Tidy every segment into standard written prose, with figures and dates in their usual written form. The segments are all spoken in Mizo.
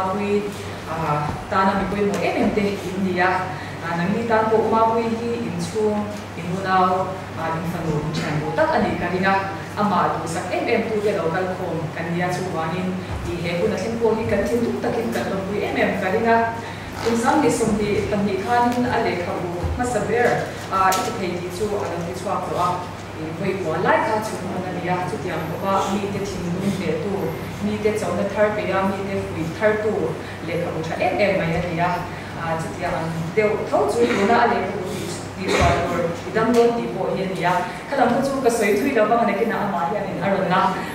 Mapuii tana mi pawimawh em em te in ni a, nangni tan pawh Mapuii hi in chhung, in unau, in fanu, in thian duh tak a nih ka ring a, amah duhsak em em tute lo kal khawm kan nia chuvangin tih he hun a thleng pawh hi kan thinlung takin kan lawmpui em em ka ring a. Kum 2022 khanin a lehkhabu hmasa ber i ti thei tih chu a lo ti chhuak tawh a. Vawi kual lai kha chhun hman a ni a, chutiang khawpa mite thinlung hnehtu, mite chona thar peia mite fuih thartu lehkhabu tha em em mai a ni a. Chutiang ang deuh tho chu tuna a lehkhabu tih chhuah tur i dam dawn tih pawh hi a ni a. Khalam kha chu ka sawi thui lo vang a, nakinah amah hianin a rawn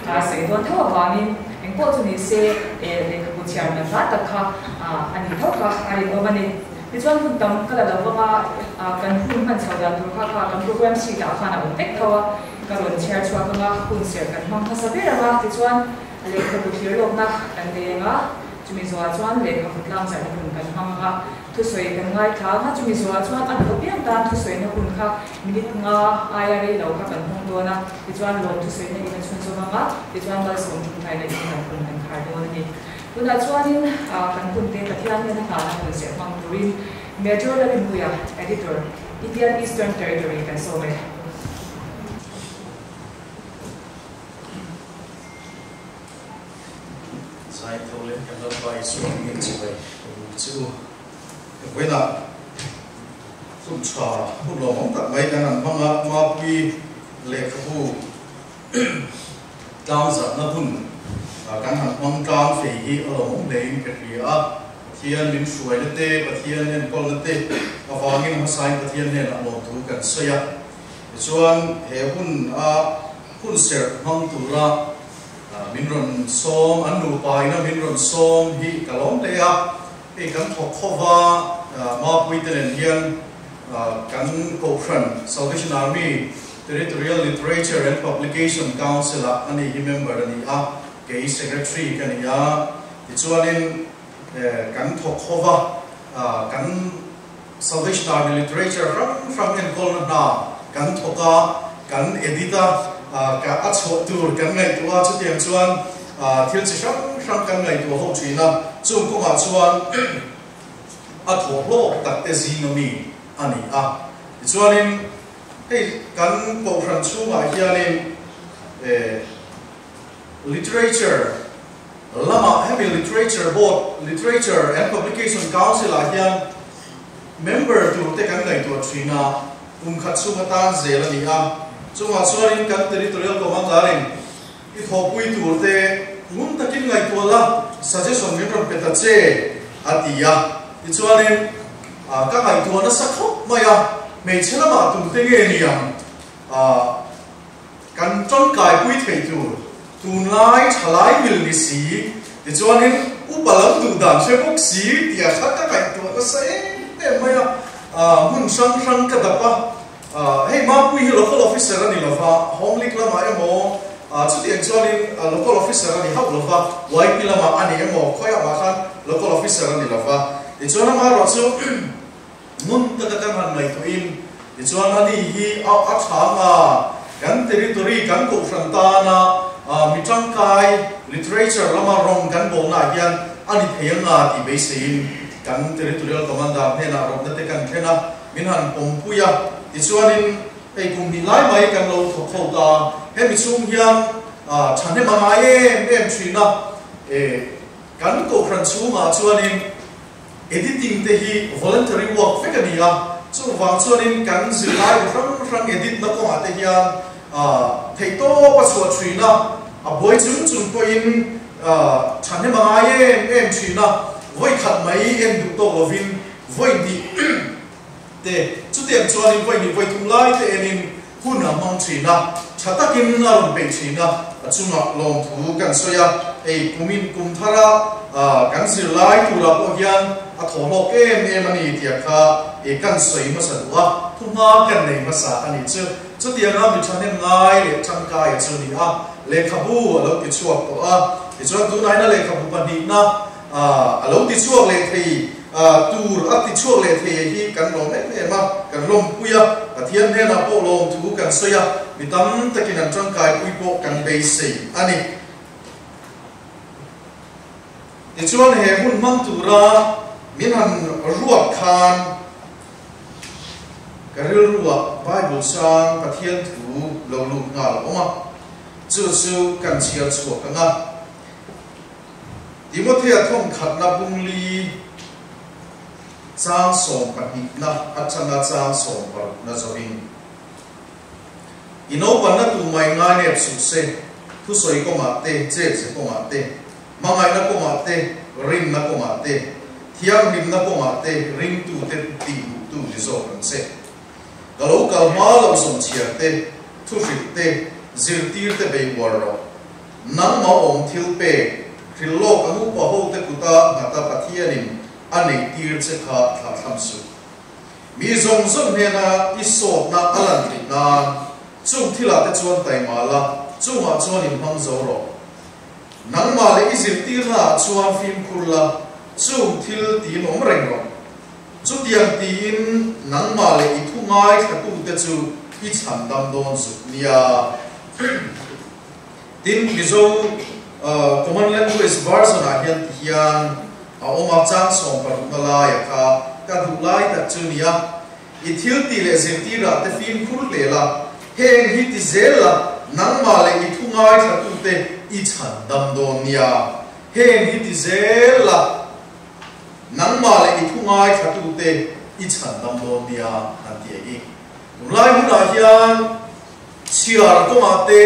la sawi dawn tho avangin eng pawh chu ni se lehkhabu chhiar man hla tak kha a ni tho kha a rinawm a ni. Tichuan hun tam ka la lo vang a, kan hun hman chho dan tur kha kha kan program sheet ah khan a awm vek tho a, ka rawn chhiar chhuak ang a, hun serh kan hmang hmasa ber ang a, tichuan lehkhabu thlir lawkna kan nei ang a, chumi zuah chuan lehkhabu tlang zarhna hun kan hmang ang a, thusawi kan ngaithla ang a, chumi zuah chuan a duh apiang tan thusawina hun kha minute nga aia rei lo kha kan hmang dawn a, tichuan lawm thusawina in a chhunzawm ang a, tichuan malsawm thumthaina in kan hun kan khar dawn a ni. Tunah chuanin kan hunte Pathian hian a nghahna hun serh hmang turin Major Lalrinpuia, Editor, Indian Eastern Territory kan sawm e. Zai tho leh kan Lalpa Isua hming chibai ka buk che u. Ka vawiinah hun tha, hun lawmawm tak mai kan han hmang a, Mapui lehkhabu Tlangzatna hun kan han hmang tlang fei hi a lawmawm hlein ka hria a, Pathian min hruaina te, Pathian enkawlna te avangin hmasain Pathian hnenah lawmthu kan sawi a. Tichuan he hun a hun serh hmang tura min rawn sawm, an nupa ina min rawn sawm hi ka lawm hle a. Hei kan thawk khawva Mapuite nen hian kan Kohhran Salvation Army Territorial Literature and Publication Council-ah ani hi member a ni a, kei Secretary ka ni a. Tichuanin kan thawk ho va, kan Salvation Army Literature hrang hrang enkawlna hna kan thawk a, kan edit a, a chhuah tur kan ngaihtuah a, chutiang chuan thil chi hrang hrang kan ngaihtuah ho thin a, chung kawngah chuan a thawhhlawk takte zinga mi a ni a. Tichuanin. Hei kan Kohhran chhungah hianin Literature lamah hemi Literature Board, Literature and Publication Council ah hian member tur te kan ngaihtuah thin a, kum khat chhung atan zel a ni a. Chungah chuanin kan Territorial Commander in i thawhpui tur te ngun takin ngaihtuah la, suggestion min rawn pe ta che a ti a. Tichuanin ka ngaihtuah nasa khawp mai a, hmeichhe lamah tute nge niang kan tangkaipui thei tur, tunlai thalai mil ni si, tichuanin upa lam duh dan hre bawk si tih a kha ka ngaihtuah nasa em em mai a, hmun hrang hrang ka dap a, hei Mapui hi local officer a ni lova, Home League lamah emaw chutiang chuanin local officer a ni hauh lova, YP lamah a ni emaw khawiah mah khan local officer a ni lova, tichuan amaherawhchu Ngun taka kan han ngaihtuahin tichuan ani hi a a tha anga kan territory kan kohhran tana mi tangkai literature lama rawng kan bawlnaah hian a ni thei anga tih beiseiin kan territorial commander hnenah rawtna te kan thlen a, min han pawmpui a. Tichuanin hei kum hnih lai mai kan lo thawk ho ta, hemi chhung hian thahnem a ngai em em thin a, kan kohhran chhungah chuanin Editing te hi voluntary work vek a ni a, chuvang chuanin kan zirlai bu hrang hrang edit na kawngah te hian theihtawp a chhuah thin a, a buai chung chung pawhin thahnem a ngai em em thin a, vawi khat mai en duh tawk lovin vawi hnih te chutiang chuanin vawi hnih vawi thum lai te enin hun a hmang thin a, tha takin a rawn peih thin a, a chungah lawmthu kan sawi a, hei kumin kum thara kan zirlai turah pawh hian a thawhlawk em em a ni tih kha kan sawi hmasa duh a, thuhma kan nei hmasa a nih chu. Chutianga mi thahnem ngai leh tangkai chu a ni a, lehkhabu a lo ti chhuak tawh a, tichuan tunahina lehkhabu pahnihna A lo ti chhuak leh thei tur a ti chhuak leh thei hi kan lawm em em a, kan lawmpui a, Pathian hnenah pawh lawmthu kan sawi a, mi tam takin an tangkaipui pawh kan beisei a ni. Tichuan he hun hmang tura min han ruat khan ka rilruah Bible chang Pathian thu lo lut nghal a awm a, chu chu kan chhiar chhuak ang a. Timothea thawmkhatna bungli chang sawmpahnihna atanga chang sawmparukna zawhin, I naupanna tu mai ngai nep suh se, thusawi kawngah te, chetze kawngah te, hmangaihna kawngah te, rinna kawngah te, thianghlimna kawngah te ringtute tihduhtu ni zawk ang che. Ka lo kal hma loh zawmchhiar te, thuhrilh te, zirtir te bei uar rawh. Nangmah awm thil pek, hrilh lawk ang upa hote kuta nghata Pathianin a neihtir che kha thlahthlam suh. Mi zawng zawng hnena i sawtna a lan theih nan chung thilah te chuan taima la, chungah chuan inhmang zo rawh. Nangmah leh i zirtirnaah chuan fimkhur la, chung thil tiin awm reng rawh. Chutiang tiin nangmah leh i thu ngaithlatute chu i chhandam dawn zuk nia. Tin, Mizo Common Language Version ah hian ti hian a awm a, chang 16 na laia kha ka duh lai tak chu nia. I thil tih leh zirtirah te fimkhur hle la, heng hi ti zel la, nangmah leh i thu ngaithlatute i chhan dam dawn nia. Heng hi ti zel la, nangmah leh i thu ngaithlatute i chhan dam dawn nia, an ti a hi. Tunlai hunah hian Chhiar kawngah te,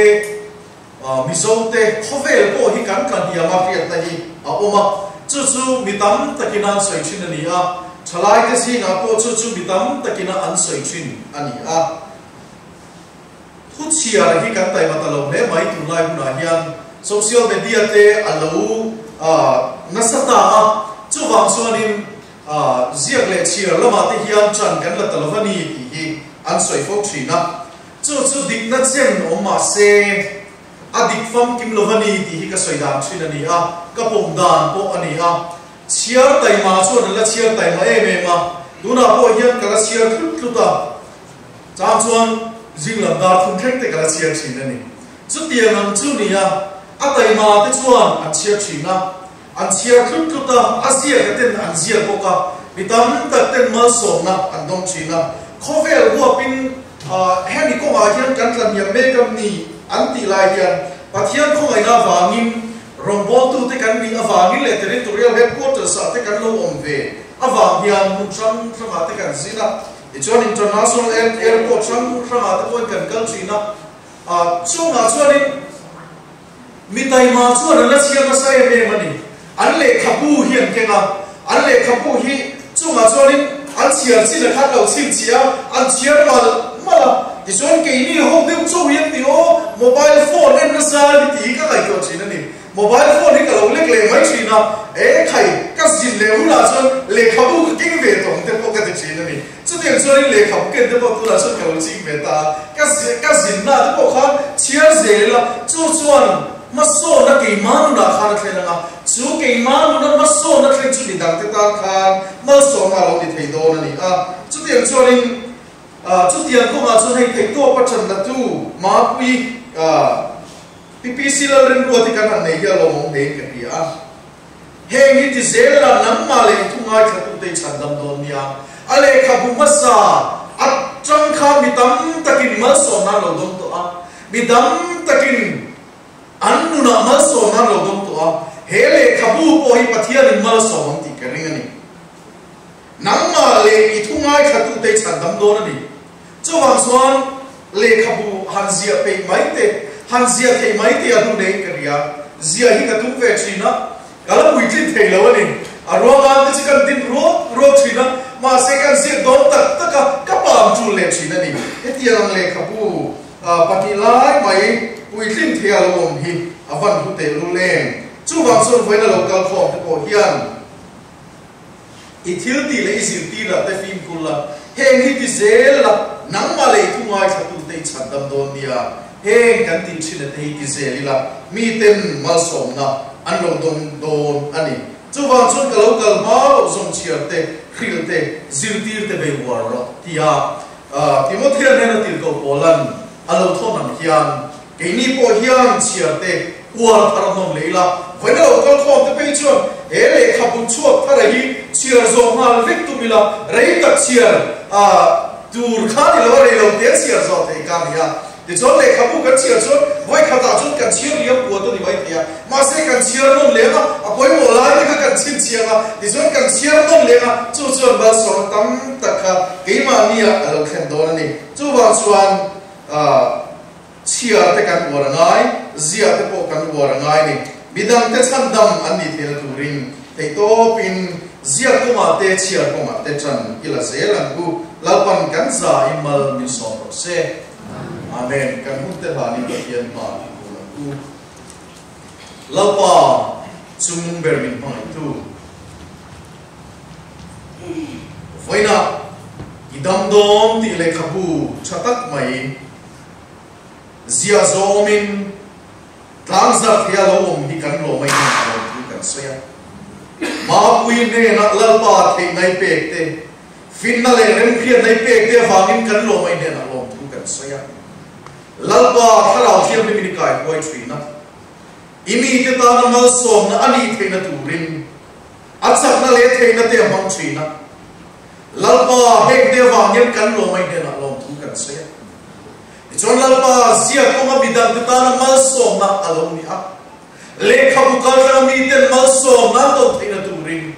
Mizo te khawvel pawh hi kan tla hniam a hriatna hi a awm a, chu chu mi tam takin an sawi thin a ni a, thalaite zingah pawh chu chu mi tam takin an sawi thin a ni a. Thu chhiar hi kan taima ta lo hle mai tunlai hunah hian social media te a lo nasa ta a, chuvang chuanin ziak leh chhiar lamah te hian ṭan kan la ta lo va ni tih hi an sawi fo ṭhin a. Chu chu dikna chen awm mah se, a dik famkim lo va ni tih hi ka sawi dan ṭhin a ni a, ka pawm dan pawh a ni a. Chhiar taima chuan an la chhiar taima em em a, tunah pawh hian ka la chhiar tlut tlut a, chang chuan zing lam dar thum thleng te ka la chhiar ṭhin a ni. Chutiang ang chu ni a, a taima te chuan an chhiar ṭhin a, an chhiar tlut tlut a, a ziak a ten an ziak bawk a, mi tam tak ten malsawmna an dawng thin a, khawvel huapin hemi kawngah hian kan tla hniam mek am ni an tih lai hian Pathian khawngaihna avangin rawngbawltute kan nih avangin leh Territorial Headquarters ah te kan lo awm ve avang hian hmun hrang hrangah te kan zin a, tichuan International Airport hrang hrangah te pawhin kan kal thin a, chungah chuanin. Mi taima chuan an la chhiar nasa em em a ni. An lehkhabu hi an keng a, an lehkhabu hi chungah chuanin an chhiar chin a khat lo chhinchhiah a, an chhiar mal mal a. Tichuan keini ho deuh chauh hi an ti aw, mobile phone en nasa a ni tih hi ka ngaihtuah thin a ni. Mobile phone hi ka lo lek leh mai thin a, e khai, ka zin leh hunah chuan lehkhabu ka keng ve tawng te pawh ka ti thin a ni. Chutiang chuanin lehkhabu ken te pawh tunah chuan ka lo chik ve ta a, ka ka zinna te pawh khan chhiar zel ila, chu chuan hmasawnna keimah nunah khan a thlen ang a, chu keimah nuna hmasawnna thleng chu midang te tan khan malsawmna a lo ni thei dawn a ni a. Chutiang chuanin chutiang kawngah chuan hei theihtawp a ṭan la tu Mapui PPC Lalrinruati kan han nei hi a lawmawm hlein ka hria a. Heng hi ti zel la nangmah leh i thu ngaithlatute i chhandam dawn nia. A lehkhabu hmasa atang khan mi tam takin malsawm nan lo dawng tawh a, mi dam takin an nunah malsawm nan lo dawng tawh a, he lehkhabu pawh hi Pathianin malsawm ang tih ka ring a ni. Nangmah leh i thu ngaithlatute i chhandam dawn a ni. Chuvang chuan lehkhabu han ziah peih mai te, han ziah theih mai te a hnu neiin ka hria. Ziah hi ka tum ve thin a, ka la puitlin thei lo a ni. A ruangan te chu kan din ruak ruak thin a, mahse kan ziak dawn tak tak a, ka pam tul leh thin a ni. Hetiang ang lehkhabu pahnih lai mai puitlin thei a lo awm hi a van hlu tehlul em. Chuvang chuan vawiin a lo kal khawm te pawh hian, I thil tih leh i zirtirah te fimkhur la, heng hi ti zel la, nangmah leh i thu ngaithlatute i chhandam dawn nia, heng kan tih thin te hi ti zel ila, miten malsawmna an lo dawng dawn a ni. Chuvang chuan ka lo kal hma loh zawng chhiar te, hrilh te, zirtir te bei uar rawh, tia Timothea hnena tirhkoh Paula'n a lo thawn ang hian, keini pawh hian chhiar te uar thar a hnawn leh ila, vawiin a lo kal khawm te phei chuan. chuan he lehkhabu chhuak thara hi chhiar zawh nghal vek tum ila, rei tak chhiar tur kha ni lo a, rei lo te chhiar zawh thei ka ni a. Tichuan lehkhabu kan chhiar chuan vawi khatah chuan kan chhiar liam puat a ni mai thei a, mahse kan chhiar nawn leng a, a pawimawh lai te kha kan chhinchhiang a, tichuan kan chhiar nawn leng a, chu chuan malsawmna tam tak kha keimahniah a lo thlen dawn a ni. Chuvang chuan chhiar te kan uar a ngai, ziah te pawh kan uar a ngai a ni. Midangte chhandam an nih theihna turin theihtawpin ziak kawngah te chhiar kawngah te ṭan i la zel ang u. Lalpan kan za i mal min sawm rawh se. Amen. Kan hun te hlanin Pathian hma i kun ang u. Lalpa chung ber min hmangaihtu. Vawiinah i dam dawn tih lehkhabu tha tak mai ziah zawmin tlangzarh thei a lo awm hi kan lawm a inang a lawm thu kan sawi a. Mapui hnenah Lalpa theihna i pek te, finna leh remhriatna i pek te avangin kan lawm a inhnenah lawmthu kan sawi a. Lalpa Thlarau Thianghlimin i kaihuai thin a, i mite tana malsawmna a nih theihna turin A chakna leh theihna te a hmang thin a. Lalpa, heng te avang hian kan lawm a, i hnenah lawmthu kan sawi a. Tichuan Lalpa, ziak kawnga midangte tana malsawmna a lo ni a. Lehkhabu kaltlanga miten malsawmna an tawn theihna turin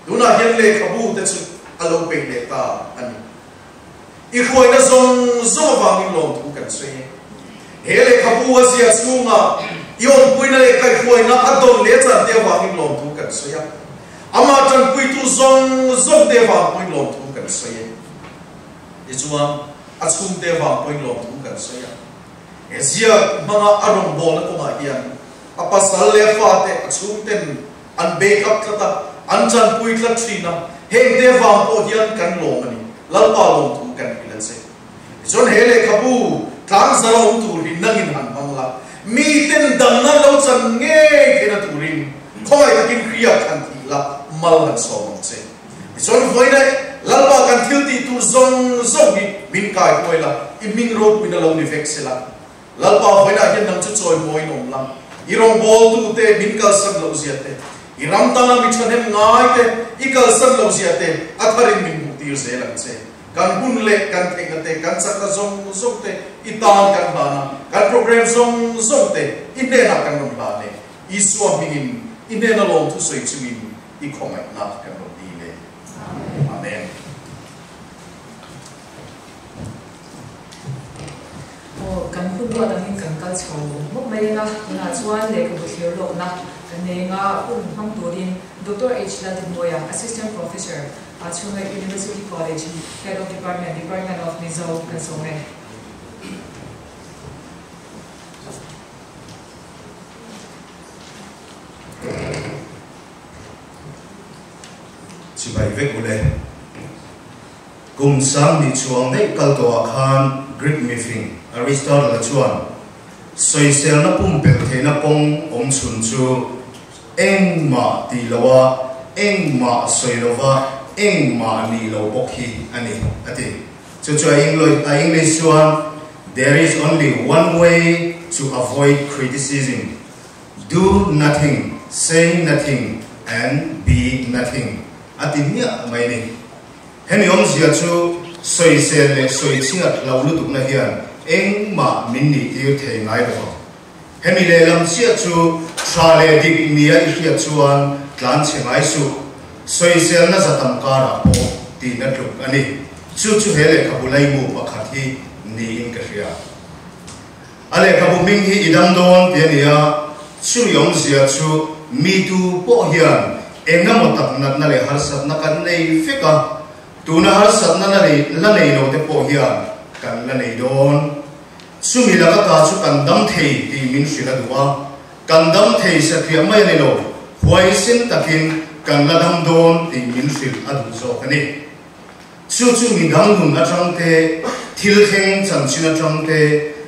tunah hian lehkhabu te chu a lo peih leh ta a ni. I hruaina zawng zawng avangin lawmthu kan sawi e. He lehkhabu a ziah chhunga i awmpuina leh kaihhruaina a dawn leh chan te avangin lawmthu kan sawi a. Amah tanpuitu zawng zawng te avang pawhin lawmthu kan sawi e. Tichuan, a chhungte avang pawhin lawmthu kan sawi a. He ziak hmanga a rawngbawlna kawngah hian a pasal leh a fate a chhungten An backup tlat a, an tanpui tlat thin a, heng te vang pawh hian kan lawm a ni, Lalpa lawmthu kan hrilh a che. Tichuan he lehkhabu tlangzar a awm tur hi nangin han hmang la, miten damna lo chan ngei theihna turin khawngaih takin hriat han thih la, mal han sawm ang che. Tichuan vawiin Lalpa kan thil tih tur zawng zawng hi min kai huai la, i hming ropuina lo ni vek sela, Lalpa vawiinah hian nang chu chawimawiin awm la, i rawngbawltute min kalsan loh zia te, i ram tana mi thahnem ngai te i kalsan loh zia te a tharin min hmuhtir zel ang che. Kan hun leh kan theihna te, kan chakna zawng zawng te i tan kan hlan a, kan program zawng zawng te i hnenah kan rawn hlan e. Isua hmingin i hnena lawmthu sawi chungin i khawngaihna kan rawn dil e. Amen. Aw, kan hun ruat angin kan kal chho mawp mai eng a, tunah chuan lehkhabu thlir lawkna kan nei eng a, hun hmang turin Doctor H. Laltinmawia, Assistant Professor, Chhunga University College, Head of Department, Department of Mizo kan sawm e. Chibai vek ule. Kum 2000 chuang daih kal tawhah khan Greek mifing Aristotle-a chuan sawiselna pumpelh theihna kawng awm chhun chu engmah tih loha, engmah sawi lova, engmah nih lo bawk hi a ni, a ti. Chu chu a English chuan There is only one way to avoid criticism, do nothing, say nothing and be nothing, a ti miah mai a ni. Hemi awmzia chu sawisel leh sawichhiat lo lutukna hian engmah min nihtir thei ngai lo vang. Hemi lehlam chiah chu tha leh dik nia i hriat chuan tlan chhe ngai suh. Sawiselna za tam karah pawh tihna tluk a ni. Chu chu he lehkhabu laimu pakhat hi niin ka hria. A lehkhabu hming hi i dam dawn ti a ni a, chumi awmzia chu mi tu pawh hian eng emaw tak natna leh harsatna kan nei vek a, tuna harsatna la nei la nei lo te pawh hian kan la nei dawn. Chumi laka ta chu kan dam thei tih min hrilh a duh a, kan dam thei satliah mai a ni lo, huaisin takin kan la dam dawn tih min hrilh a duh zawk a ni. Chu chu mi dang nun atang te, thil thleng chanchin atang te,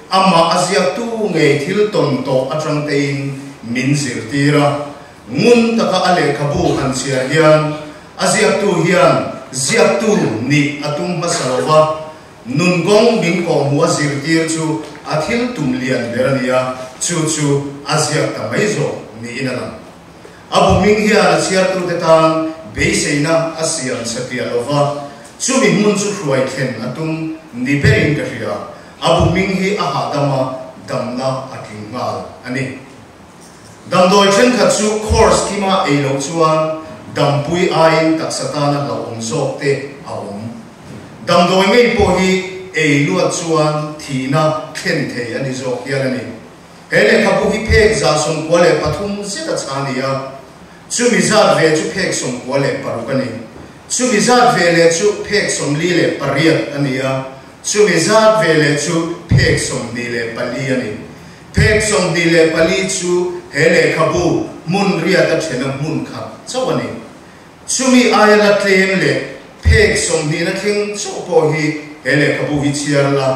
amah a ziaktu ngei thil tawn tawh atang tein min zirtir a. Ngun taka a lehkhabu han chhiar hian a ziaktu hian ziaktu nih a tum hmasa lo va, nun kawng min kawhhmuh a zirtir chu a thil tum lian ber a ni a, chu chu a ziak ta mai zawk niin a lang. A bu hming hian a chhiartute tan beiseina a siam chhe piah lo va, chumi hmun chu hruai thlen a tum ni berin ka hria. A bu hming hi a hahdam a, damna a tling nghal a ni. Damdawi thenkhat chu course kima ei loh chuan dampui aiin taksa tana hlauhawm zawk te a awm. Damdawi ngei pawh hi ei luat chuan thihna thlen thei a ni zawk hial a ni. He lehkhabu hi phek 93 zet a chha a ni a, chumi zat ve chu phek 96 a ni. Chumi zat ve leh chu phek 48 a ni a, chumi zat ve leh chu phek 24 a ni. Phek 24 chu he lehkhabu hmun riat a thena hmun khat chauh a ni. Chumi aia la tlem leh phek 20 na thleng chauh pawh hi he lehkhabu hi chhiar la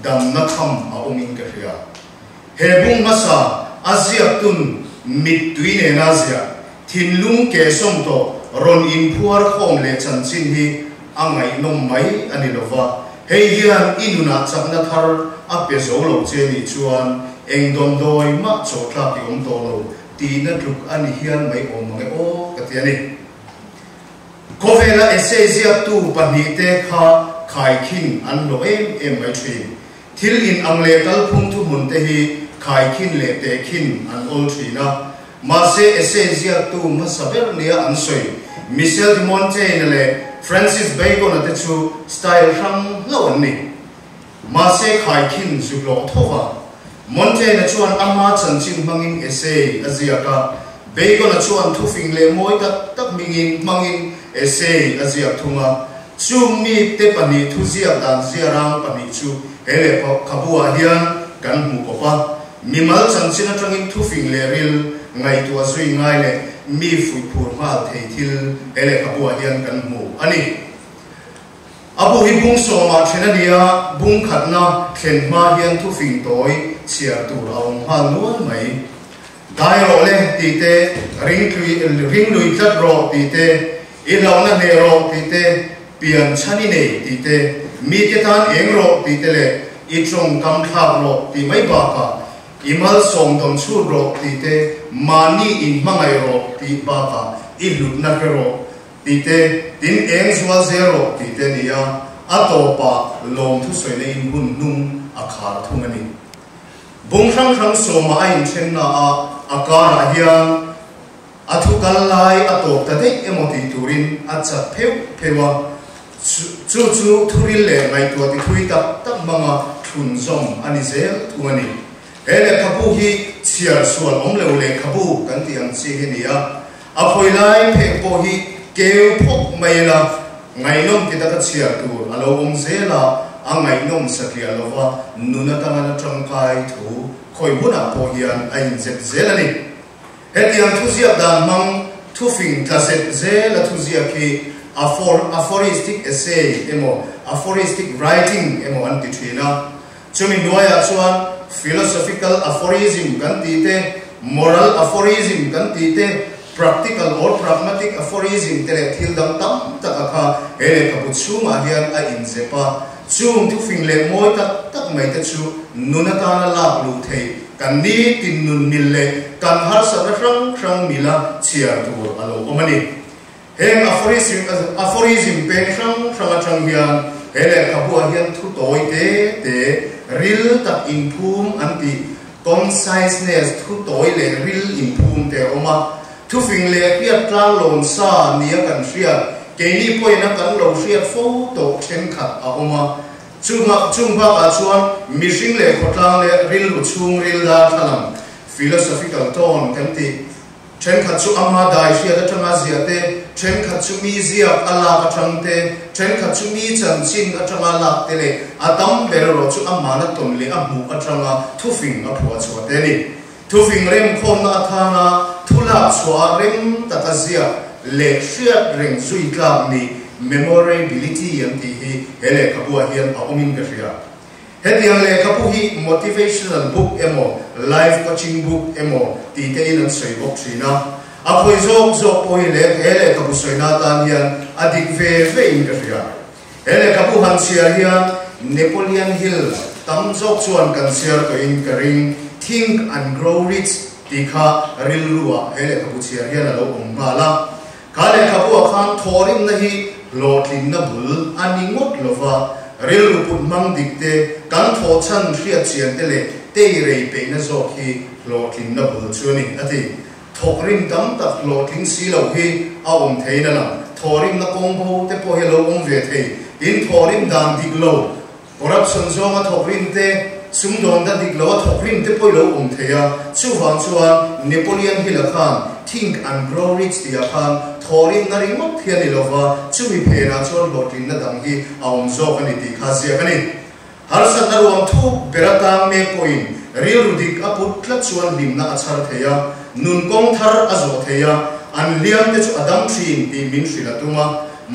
damna tham a awmin ka hria. He bung hmasa a ziaktun mittui nena ziah thinlung kehsawm tawh rawn inphuar khawm leh chanchin hi a ngaihnawm mai a ni lova, hei hian i nunah chakna thar a pe zo lo che nih chuan eng dawmdawi mah chawhtlak i awm tawh lo tihna tluk a ni hial mai awm mang e aw ka ti a ni. Khawvela essay ziaktu pahnihte kha khaikhin an hlawh em em mai thin. Thil in ang leh kalphung thuhmun te hi khaikhin leh tehkhin an awl thin a. Mahse essay ziaktu hmasa ber nia an sawi Michel de Montaigne leh Francis Bacon-a te chu style hrang hlauh an ni. Mahse khaikhin zu hlawh tho va. Montaigne-a chuan ama chanchin hmangin essay a ziak a, Bacon-a chuan thufing leh mawi tak tak hmingin hmangin essay a ziak thung a. Chung mite pahnih thuziak dan ziarang pahnih chu he lehkhabu-ah hian kan hmu kawp a. Mimal chanchin atangin thufing leh ril ngaihtuah zui ngai leh mi fuihphur nghal thei thil he lehkhabu-ah hian kan hmu a ni. A bu hi bung sawmah then a ni a, bung khatna thlen hma hian thufing tawi chhiar tur a awm nghal nual mai. Dai rawh le tih te, ring lui tlat rawh tih te, i hlauhna hneh rawh tih te, pian chhan i nei tih te, mite tan eng rawh tih te leh i tawngkam thlak rawh tih mai bakah i malsawm dawn chhut rawh tih te, mahni inhmangaih rawh tih bakah i hlutna hre rawh tih te, tin eng zual zel rawh tih te a ni a, a tawpah lawmthu sawina in hun hnung a khar thung a ni. Bung hrang hrang sawma a inthenna a, a karah hian a thu kal lai a tawp ta daih emaw tih turin a chat pheuh pheuh a, chu chu thuril leh ngaihtuah ti thui tak tak hmanga thlun zawm a ni zel thung a ni. He lehkhabu hi chhiar sual awm lo lehkhabu kan tih ang chi hi a ni a, a phawi lai phek pawh hi keu phawk mai ila ngaihnawm ti taka chhiar tur a lo awm zel a, a ngaihnawm satliah lova nun atanga la tangkai thu khawi hmunah pawh hian a inzep zel a ni. Hetiang thuziak dan hmang thufing tla zep zela thuziak hi aphoristic essay emaw aphoristic writing emaw an ti thin a. Chumi hnuaiah chuan philosophical aphorism kan tih te, moral aphorism kan tih te, practical or pragmatic aphorism te leh thil dang tam tak a kha he lehkhabu chhungah hian a inzep a. Chung thufing leh mawi tak tak mai te chu nun atana lak luh theih kan nitin nun mil leh kan harsatna hrang hrang mila chhiar tur a lo awm a ni. Heng aphorism peng hrang hrang atang hian he lehkhabuah hian thu tawi te te, ril tak inphum an tih, conciseness, thu tawi leh ril inphum te a awm a. Thufing leh hriat tlang lawn sa nia kan hriat, keini pawhin a kan lo hriat fo tawh thenkhat a awm a. Chung bakah chuan mihring leh khawtlang leh rilru chhungril darthlalang, philosophical tone, kan tih thenkhat chu ama dai hriat atanga ziah te, thenkhat chu mi ziak a lak atang te, thenkhat chu mi chanchin atanga lak te leh a tam ber erawh chu amahna tawn leh a hmuh atanga thufing a phuah chhuah te a ni. Thufing remkhawmna atana thu lak chhuah a rem taka ziak leh hriat reng zui tlak nih, memorability, an tih hi he lehkhabuah hian a awmin ka hria. Hetiang lehkhabu hi motivational book emaw life coaching book emaw tih tein an sawi bawk thin a. A phawi zawk zawk pawh hi he lehkhabu sawina atan hian a dik ve ve in ka hria. He lehkhabu han chhiar hian Napoleon Hill tam zawk chuan kan chhiar tawhin ka ring, Think and Grow Rich. tih kha rilru-ah he lehkhabu chhiar hian a lo awm nghal a. Kha lehkhabu-ah khan thawhrimna hi hlawhtlinna bul a ni ngawt lo va, rilru put hmang dik te, kan thawh chhan hriat chian te leh tei rei peihna zawk hi hlawhtlinna bul chu a ni, a ti. Thawkrim tam tak hlawhtling si lo hi a awm theiin a lang. Thawhrimna kawng bo te pawh hi a lo awm ve thei. Tin, thawhrim dan dik lo, corruption zawnga thawkrim te, sumdawnna dik lo a thawkrim te pawh hi lo awm thei a. Chuvang chuan Napoleon Hill-a khan Think and Grow Rich tihah khan thawhrimna ringawt hi a ni lo va, chumi phenah chuan hlawhtlinna dang hi a awm zawk a ni tih kha ziak a ni. Harsatna ruang thuk ber atang mek pawhin rilru dik a put tlat chuan hlimna a chhar thei a, nun kawng thar a zawh thei a, an hliam te chu a dam thin tih min hrilh a tum a,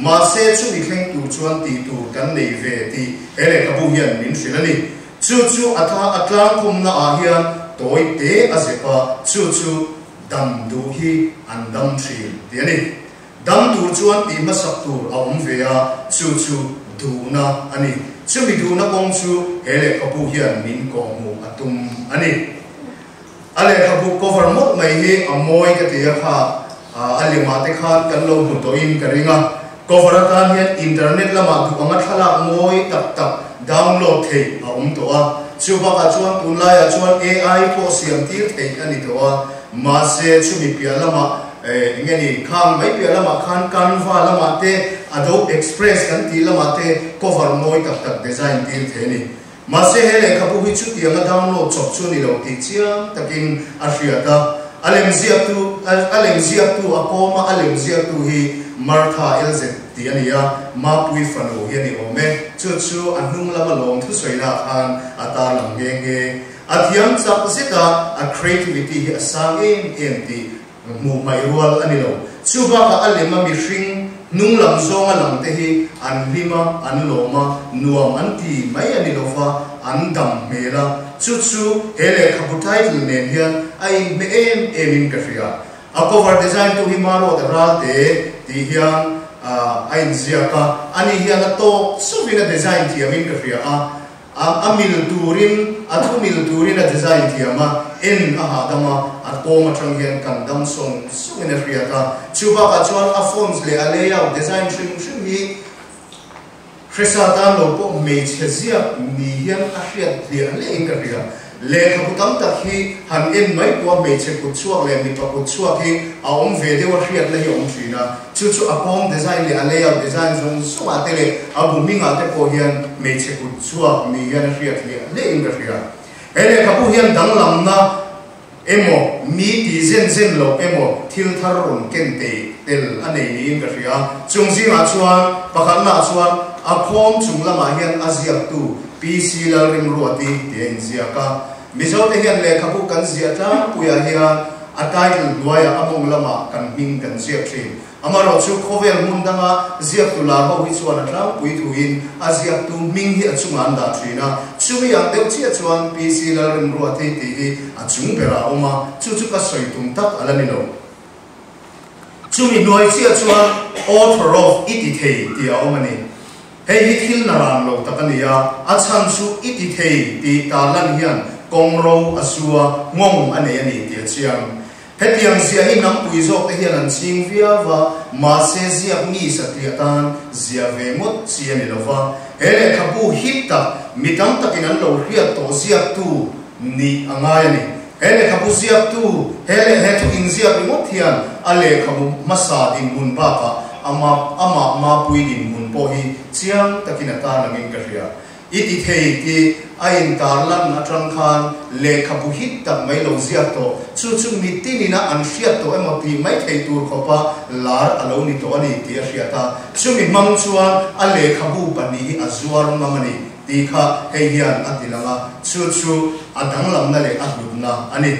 mahse chumi thleng tur chuan tih tur kan nei ve tih he lehkhabu hian min hrilh a ni. Chu chu a tha a tlangkhawmna ah hian tawi te a zep a, chu chu dam duh hi an dam thin tih a ni. Dam tur chuan tih hmasak tur a awm ve a, chu chu duhna a ni. Chumi duhna kawng chu he lehkhabu hian min kawhhmuh a tum a ni. A lehkhabu cover mawlh mai hi a mawi ka ti a, kha a lemah te khan kan lo hmu tawhin ka ring a. Cover atan hian internet lamah duh anga thlalak mawi tak tak download theih a awm tawh a. Chu bakah chuan tunlaiah chuan AI pawh siam tir theih a ni tawh a, mahse chumi piah lamah Eng nge ni, khang mai piah lamah khan Canva lamah te, Adobe Express kan tih lamah te cover mawi tak tak design tir thei a ni. Mahse he lehkhabu hi chutianga download chawp chu a ni lo tih chiang takin a hriat a. A lem ziaktu, a lem ziaktu a kawm a, a lem ziaktu hi Martha LZ tih a ni a, Mapui fanu hi a ni awm e. Chu chu a hnung lama lawm thusawinak khan a tarlang nghe nghe. A thiam chak zet a, a creativity hi a sang em em tih Hmuh hmaih rual a ni lo. Chu bakah a lem a mihring hnung lam zawnga lang te hi an hlim a, an lawm a, nuam an ti mai a ni lo va, an dam hmel a. Chu chu he lehkhabu title nen hian a inhmeh em em in ka hria. A cover design tu hi Maruat Ralte tih hian a inziak a, ani hian a tawk chauhin a design thiam in ka hria a. A mil turin, a thu mil turin a design thiam a, en a hahdam a, a kawm atang hian kan dam sawng sawngin a hriat a. Chu bakah chuan a fonts leh a layout design hrim hrim hi hresa tan lo pawh hmeichhe ziak ni hian a hriat hliah hliahin ka hria. Lehkhabu tam tak hi han en mai pawh a hmeichhe kut chhuak leh mipa kut chhuak hi a awm ve deuh a hriatna hi a awm thin a, chu chu a kawng design leh a layout design zawng zawngah te leh a bu hmingah te pawh hian hmeichhe kut chhuak ni hian a hriat hliah hliahin ka hria. He lehkhabu hian danglamna emaw mi ti zen zen loh emaw thil thar rawn ken tei tel a nei niin ka hria. Chung zingah chuan pakhatnaah chuan a khawm chung lamah hian a ziaktu PC Lalrimruati tih a inziak a. Mizote hian lehkhabu kan ziah tlangpuiah hian a title hnuaiah a mawng lamah kan hming kan ziak thin. Amaherawh chu khawvel hmun danga ziaktu lar ho hi chuan a tlangpui thuin a ziaktu hming hi a chungah an dah thin a. Chumi ang deuh chiah chuan PC Lalrimruati tih hi a chung berah a awm a, chu chu ka sawi tum tak a la ni lo. Chumi hnuai chiah chuan author of i ti thei tih a awm a ni. Hei hi thil na ran lo tak a ni a, a chhan chu i ti thei tih tarlan hian kawng ro a su a, nghawng a nei a ni tih a chiang. Hetiang ziah hi hnampui zawk te hian an ching viau a, mahse ziak mi satliah tan ziah ve ngawt chi a ni lo va. He lehkhabu hip tak mi tam takin an lo hriat tawh ziaktu nih a ngai a ni. He lehkhabu ziaktu, he leh he thu inziak ringawt hian a lehkhabu hmasa dinhmun bakah ama amah mapui dinhmun pawh hi chiang takin a tarlangin ka hria. I ti thei tih a intarlan atang khan lehkhabu hit tak mai lo ziak tawh, chu chu mitinin a an hriat tawh emaw tih mai theih tur khawpa lar a lo ni tawh a ni tih a hriat a. Chumi hmang chuan a lehkhabu pahnih hi a zuar ngam a ni tih kha hei hian a ti lang a, chu chu a danglamna leh a hlutna a ni.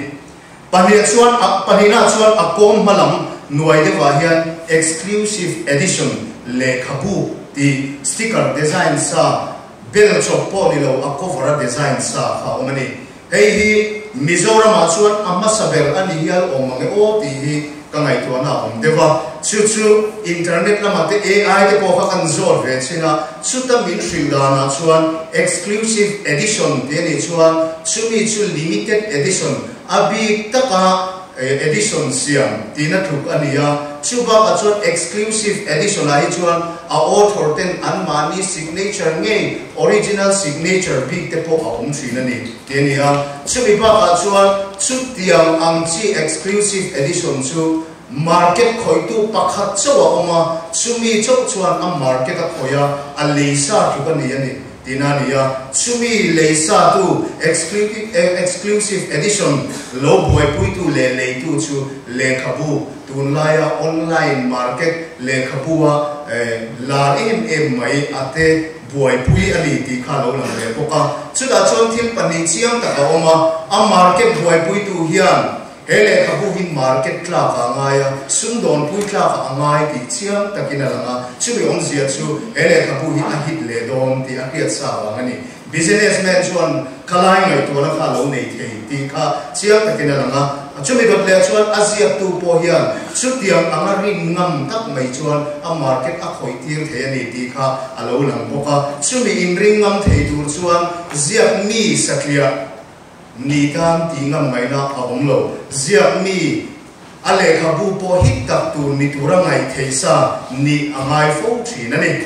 Pahnih chuan a pahnihna chuan a kawm hma lam nuai deuhah hian Exclusive Edition lehkhabu tih sticker design sa bel chawp pawh ni lo a cover a design sa kha a awm a ni. Hei hi Mizoramah chuan a hmasa ber a ni hial awm ang e aw tih hi ka ngaihtuahna a awm deuh a. Chu chu internet lamah te AI te pawh kha kan zawt ve chin a, chuta min hrilh danah chuan exclusive edition tih a nih chuan chumi chu limited edition. a bik taka edition siam tihna tluk a ni a, chu bakah chuan exclusive edition ah hi chuan a author ten anmahni signature ngei, original signature bik te pawh a awm thin a ni tih a ni a, chumi bakah chuan chutiang ang chi exclusive edition chu market khawihtu pakhat chauh a awm a, chumi chauh chuan a market a khawih a, a lei sa tluk a ni a ni. Tina ni a, chumi lei satu exclusive edition lo buaipuitu leh leitu chu lehkhabu, tunlaia online market lehkhabua lar em em mai a te buaipui a ni tih kha lo lang leh bawk a. Chutah chuan thil pahnih chiang tak a awm a, a market buaipuitu hian He lehkhabu hi market tlakah a ngai a, sumdawnpui tlakah a ngai tih chiang takin a lang a, chumi awmzia chu he lehkhabu hi a hit leh dawn tih a hriat sa vang a ni. Businessman chuan khalai ngaihtuahna kha a lo nei thei tih kha chiang takin a lang a, chumi dawt leh chuan a ziaktu pawh hian chutiang anga rin ngam tak mai chuan a market a khawih tir thei a ni tih kha a lo lang bawk a, chumi inring ngam thei tur chuan ziak mi satliah Ni tan tih ngam ngaihna a awm lo. Ziak mi a lehkhabu pawh hit tak tur ni tura ngaih theih sa nih a ngai fo thin a ni.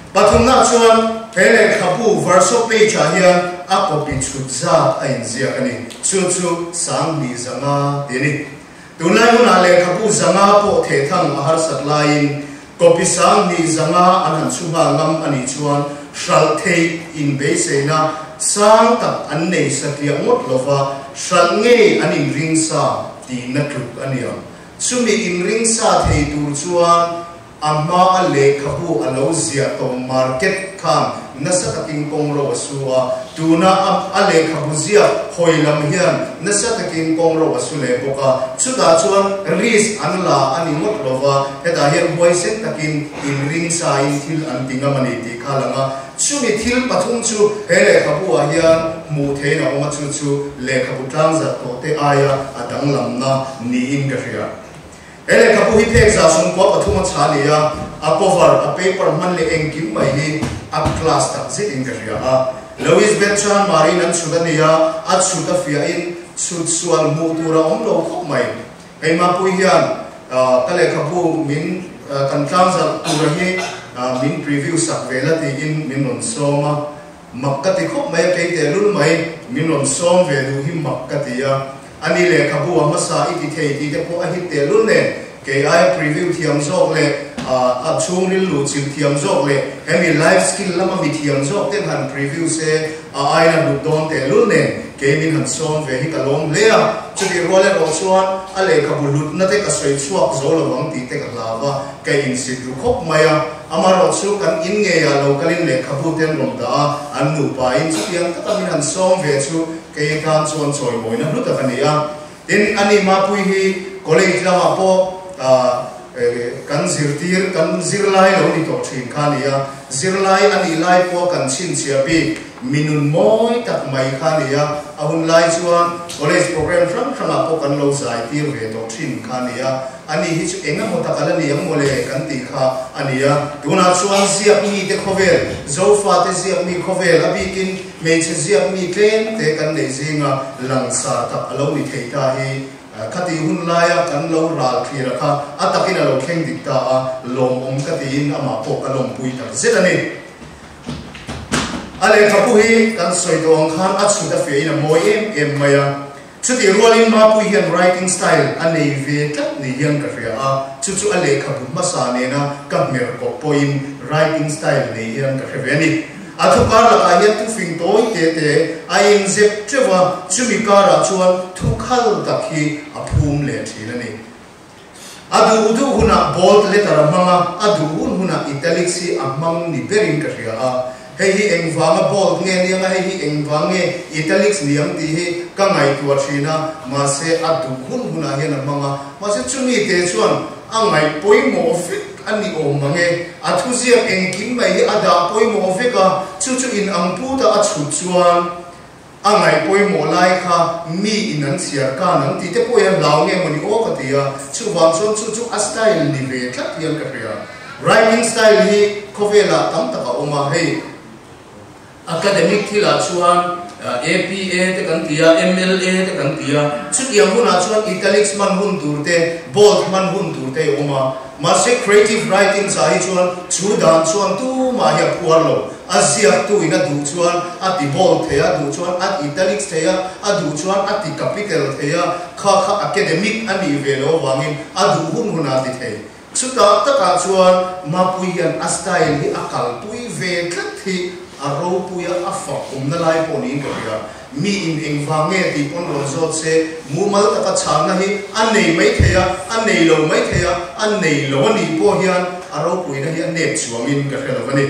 Pathumna chuan he lehkhabu verso page ah hian a copy chhut zat a inziak a ni. Chu chu 2500 tih a ni. Tunlai hunah lehkhabu 500 pawh thehthang a harsat laiin copy 2500 an han chhu nghal ngam a nih chuan hralh theih inbeiseina sang tak an nei satliah ngawt lova hralh ngei an inring sa tihna tluk a ni ang. Chumi inring sa thei tur chuan A hma a lehkhabu a lo ziah tawh market khan nasa takin kawng ro a su a, tuna a a lehkhabu ziak hawi lam hian nasa takin kawng ro a su leh bawk a, chutah chuan risk an la a ni ngawt lo va, hetah hian huaisen takin inring sain thil an ti ngam a ni tih kha a lang a, chumi thil pathum chu he lehkhabu ah hian hmuh theihin a awm a, chu chu lehkhabu tlangzarh tawh te aia a danglamna niin ka hria. He lehkhabu hi phek 93 a chha a ni a, a cover, a paper hman leh engkim mai hi a class tak zet in ka hria a. Louis Betchan Marin an chhut a ni a, a chhut a fiahin chhut sual hmuh tur a awm lo khawp mai. Hei Mapui hian ka lehkhabu min kan tlangzarh tura hi min preview sak ve la tiin min rawn sawm a, Mak ka ti khawp mai a, kei teh lul mai, min rawn sawm ve duh hi mak ka ti a. Ani lehkhabu a hmasa i ti thei tih te pawh a hit teh lul nen, kei aia preview thiam zawk leh a chhungril luh chilh thiam zawk leh hemi life skill lama mi thiam zawk ten han preview se a aina hlut dawn teh lul nen, kei min han sawm ve hi ka lawm hle a. Chutih rual erawh chuan a lehkhabu hlutna te ka sawi chhuak zo lo ang tih te ka hlau a, ka insit ru khawp mai a. Amaherawh chu kan in ngeiah lo kalin lehkhabu te an rawn dah a, an nupain chutiang taka min han sawm ve chu kei tan chuan chawimawina hlu tak a ni a. Tin, ani Mapui hi college lamah pawh kan zirtir, kan zirlai lo ni tawh thin kha a ni a. Zirlai a nih lai pawh kan chhinchhiah bik mi nun mawi tak mai kha a ni a. A hun lai chuan college program hrang hrangah pawh kan lo zaitir ve tawh thin kha a ni a. Ani hi chu eng emaw tak a la ni ang mawle kan tih kha a ni a. Tunah chuan ziak mite khawvel, Zofate ziak mi khawvel, a bikin hmeichhe ziak mi tlem te kan neih zinga langsar tak a lo ni thei ta hi khati hun laia kan lo ral thlir a kha a takin a lo thleng dik ta a, lawmawm ka tiin amah pawh ka lawmpui tak zet a ni. A lehkhabu hi kan sawi tawh ang khan a chhut a fiahin a mawi em em mai a. Chutih rualin Mapui hian writing style a nei ve tlat ni hian ka hria a, chu chu a lehkhabu hmasa nena ka hmer kawp pawhin writing style nei hian ka hre ve a ni. A thu kar lakah hian thu fing tawi te te a inzep teuh a, chumi karah chuan thu khal tak hi a phum leh thin a ni. A duh duh hunah bold letter a hmang a, a duh hun hunah italics hi a hmang ni berin ka hria a. Hei hi engvanga bold nge niang a, hei hi engvang nge italics niang tih hi ka ngaihtuah thin a, mahse a duh hun hunah hian a hmang a. Mahse chumi te chuan a ngaih pawimawh vek a ni awm mang e. A thuziak engkim mai hi a dah pawimawh vek a, chu chu in ang puta a chhut chuan A ngaih pawimawh lai kha mi in an chhiar kan ang tih te pawh hian hlau nge mawni aw ka ti a, chuvang chuan chu chu a style ni ve tlat hian ka hria. Writing style hi khawvelah tam tak a awm a, hei academic thilah chuan APA te kan ti a, MLA te kan ti a, chutiang hunah chuan italics hman hun tur te, bold hman hun tur te a awm a. Mahse creative writing chah hi chuan chu dan chuan tumah hi a phuar lo. A ziaktu in a duh chuan a ti bold thei a, a duh chuan a italics thei a, a duh chuan a ti capital thei a, kha kha academic a nih ve loh avangin a duh hun hunah a ti thei. Chutah takah chuan Mapuii hian a style hi a kalpui ve tlat hi a ropui a, a fak awmna lai pawh niin ka hria. Mi in engvang nge tih pawn rawn zawt se, mumal taka chhanna hi a nei mai thei a, a nei lo mai thei a, a nei lo a nih pawh hian a ropuina hi a nep chuangin ka hre lo a ni.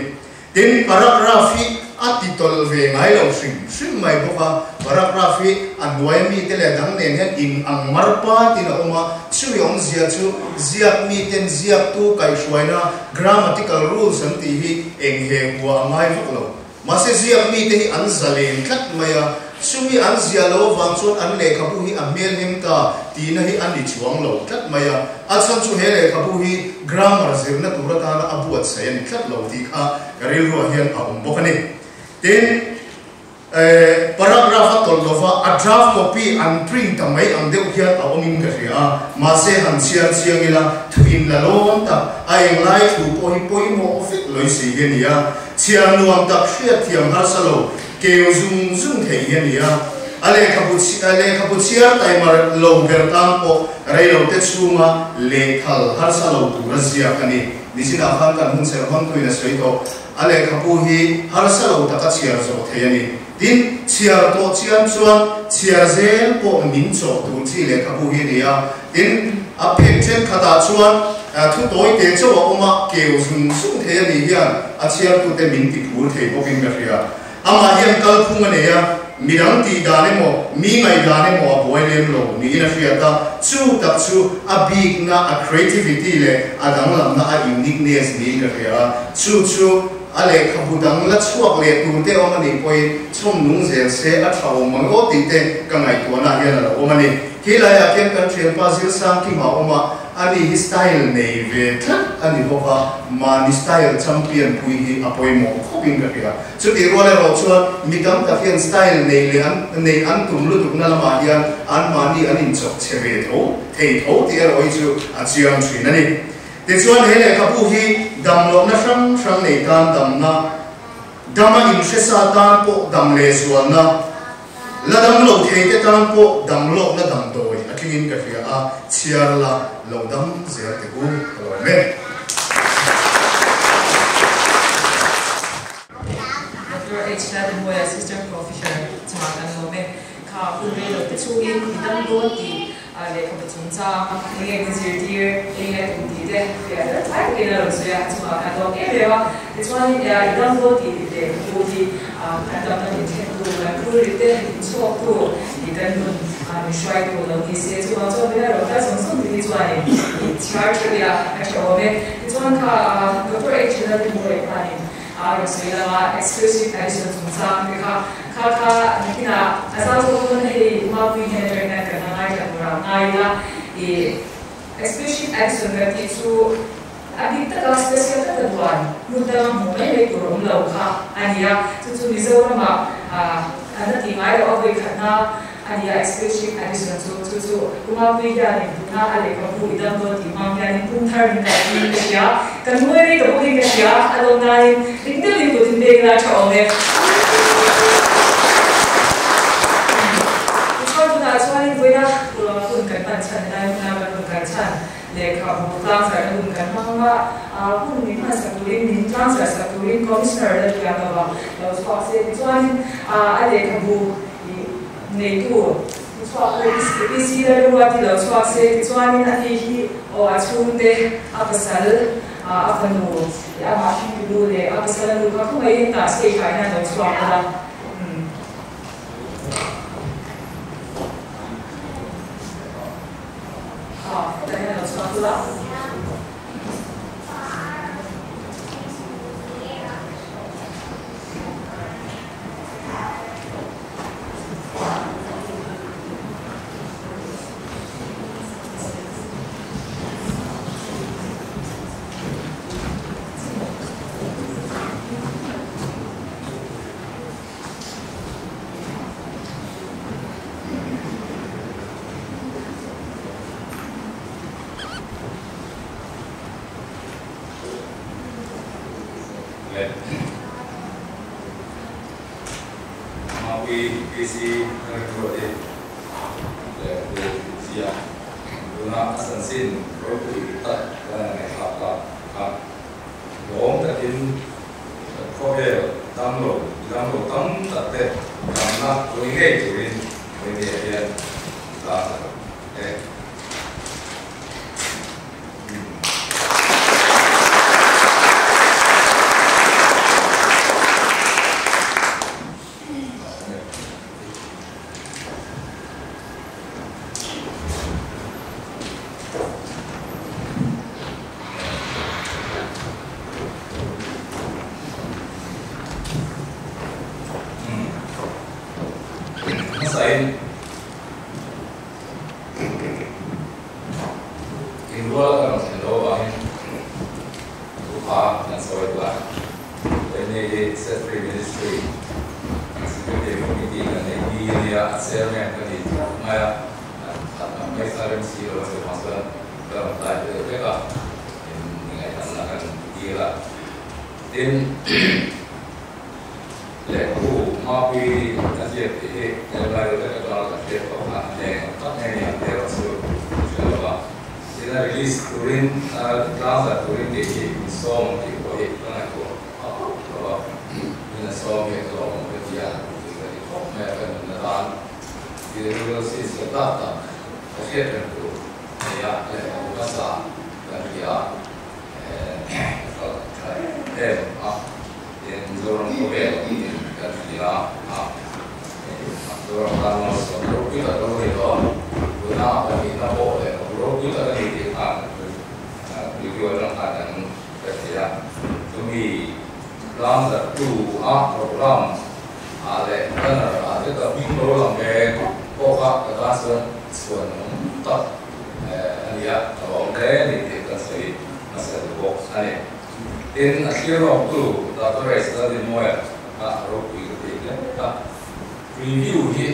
Tin, paragraph hi a ti tawlh ve ngai lo hrim hrim mai bawk a, paragraph hi a hnuaia mite leh dang nen hian in ang mar patin a awm a, chumi awmzia chu ziak miten ziaktu kaihhruaina grammatical rules an tih hi eng he hua a ngai vak lo. Mahse ziak mite hi an zalen tlat mai a, chumi an ziah loh avang chuan an lehkhabu hi a hmelhem ta tihna hi a ni chuang lo tlat mai a. A chhan chu he lehkhabu hi grammar zirna tur atana a buatsaih a ni tlat lo tih kha ka rilruah hian a awm bawk a ni. Tin, paragraph a tawlh lova a draft copy an print ta mai ang deuh hian a awmin ka hria a, mahse han chhiar chiang ila thuin la lawm tak a englai thu pawh hi pawimawh vek lawih si hi a ni a. Chhiar nuam tak hriatthiam harsa lo keu zung zung thei hi a ni a, a lehkhabu lehkhabu chhiar taima lo ber tan pawh reilote chhunga lehkhal harsa lo tura ziak a ni. Nichinah khan kan hun serh hmangtuin a sawi tawh, a lehkhabu hi harsa lo taka chhiar zawh thei a ni. Tin, chhiar tawh chian chuan chhiar zel pawh min chawh tur chi lehkhabu hi a ni a. Tin, a phen thenkhatah chuan thu tawi te chauh a awm a, keu zung zung thei a nih hian a chhiartute min ti phur thei bawkin ka hria. Amah hian kalphung a nei a, midang tih dan emaw, mi ngaihdan emaw a buai lem lo niin a hriat a, chu tak chu a bikna, a creativity leh a danglamna, a uniqueness niin ka hria a, chu chu a lehkhabu dang la chhuak leh tur te awm a nih pawhin chhawm nung zel se a tha awm ang aw tih te ka ngaihtuahna hian a lo awm a ni. Khi laiah khian kan thianpa Zilsangkima a awm a, ani hi style nei ve tlat a ni bawk a, mahni style champion pui hi a pawimawh khawpin ka hria. Chutih rual erawh chuan mi tam tak hian style nei leh an neih an tum lutukna lamah hian anmahni an inchawk chhe ve tho thei tho tih erawh hi chu a chiang thin a ni. Tichuan he lehkhabu hi damlohna hrang hrang nei tan damna, dama inhresa tan pawh dam lehzualna, La dam lo thei te tan pawh dam lawkna damdawi a tlingin ka hria a, chhiar la lo dam zel teh u ka lawm e. Doctor H. Laldenmawia Assistant Professor chungah kan lawm e. Kha hun rei lo te chungin i dam dawn tih lehkhabu chungchang eng nge min zirtir, eng nge tum tih te fiah fel thlai takin a rawn sawi a, a chungah kan lawm em em a. Tichuanin i dam dawn tih tih lehkhabu hi kan damna min thlentu, kan phurrit te min chhuaktu tih kan nun min hruaitu lo ni se. Chuvang chuan mina rawn kal zawng zawng te hi chuanin i chhiar theuh ila a tha awm e. Tichuan kha Doctor H. Lalrinmawia khanin A rawn sawi lang a, exclusive edition chungchang te kha kha kha nakinah a zau zawk dawn a hei Mapui hian atangin hian kan la ngaithla tur a ngai ila i exclusive edition kan tih chu a bik taka special taka duan hmun danga hmuh mai mai tur awm lo kha a ni a, chu chu Mizoramah an la tih ngai loh a vawikhatna A ni a, exclusive edition chu chu chu Kumapui hianin tuna a lehkhabu i dam dawn tih hmang hianin pum thar min kalh tiin ka hria. Kan ngawi rei ta bawkin ka hria, a lawm nain ring deuhin kut in beng ila tha awm e. Tichuan tunah chuanin vawiina hun kan hman chhan helai hmuna kan rawn kal chhan lehkhabu tlangzarhna hun kan hmang a, hun min hmansak turin min tlangzarhsak turin Commissioner la thiam lova lo chhuak se tichuanin a lehkhabu I neitu chhuak pawh i si la ringawt i lo chhuak se tichuanin a ni hi aw a chhungte a pasal a fanu i amah hringtu nu leh a pasal a nu kha khawngaihin tah stage ah hian lo chhuak ula umm. Aw hetah hian lo chhuak ula. Le Mapuii PC Lalremruati leh Pu Zia tuna a chanchin ropui tak kan han ngaihthlak tak kha lawm takin khawvel damlo damlo tam tak te damna pui ngei turin Vawinia hian ta e. Hmasain Inrual ka rawn thlen loh avangin thuhma kan sawi duh a, Keini hi Set Free Ministry Executive Committee kan neih ni a nia, a chairman ka ni tlat mai a, khat ang mai kha rem si lo a chuvang chuan ka rawn tlai ta deuh vek a, in ngaihdanna kan dil a, tin. Lehkhabu Mapui a ziak tih hi helai vek atanga kan hriat tawh kha a eng ang tak nge ni ang teh erawh chu hre lo va. Tin a release turin tlangzar turin tih hi min sawm tih pawh hi ka ngaihtuah a phut lo va. Min a sawm hi ka lawm awm ka ti a, tih ka ti khawp mai a ka nun atan ti rilru si zia tak tak ka hriat reng tur a ni a, lehkhabu hmasa kan hria a, ka tha em em a. Tin, Zoram khawvel in kan hria a, Zoram tan malsawm ropui tak lo ni tawh a, tuna a pahnihna pawh leh ropui tak a ni tih khan video atang khan kan ka hria. Chumi tlangzartu a program ah leh banner ah te ka hming lo lang ve pawh kha ka tan chuan chhuan awm tak a ni a, ka lawm hle a ni tih kan sawi hmasa duh bawk a ni. Tin, a thlir rawngtu Doctor Rex Lalrinmawia kha a ropui ka ti hle a. Review hi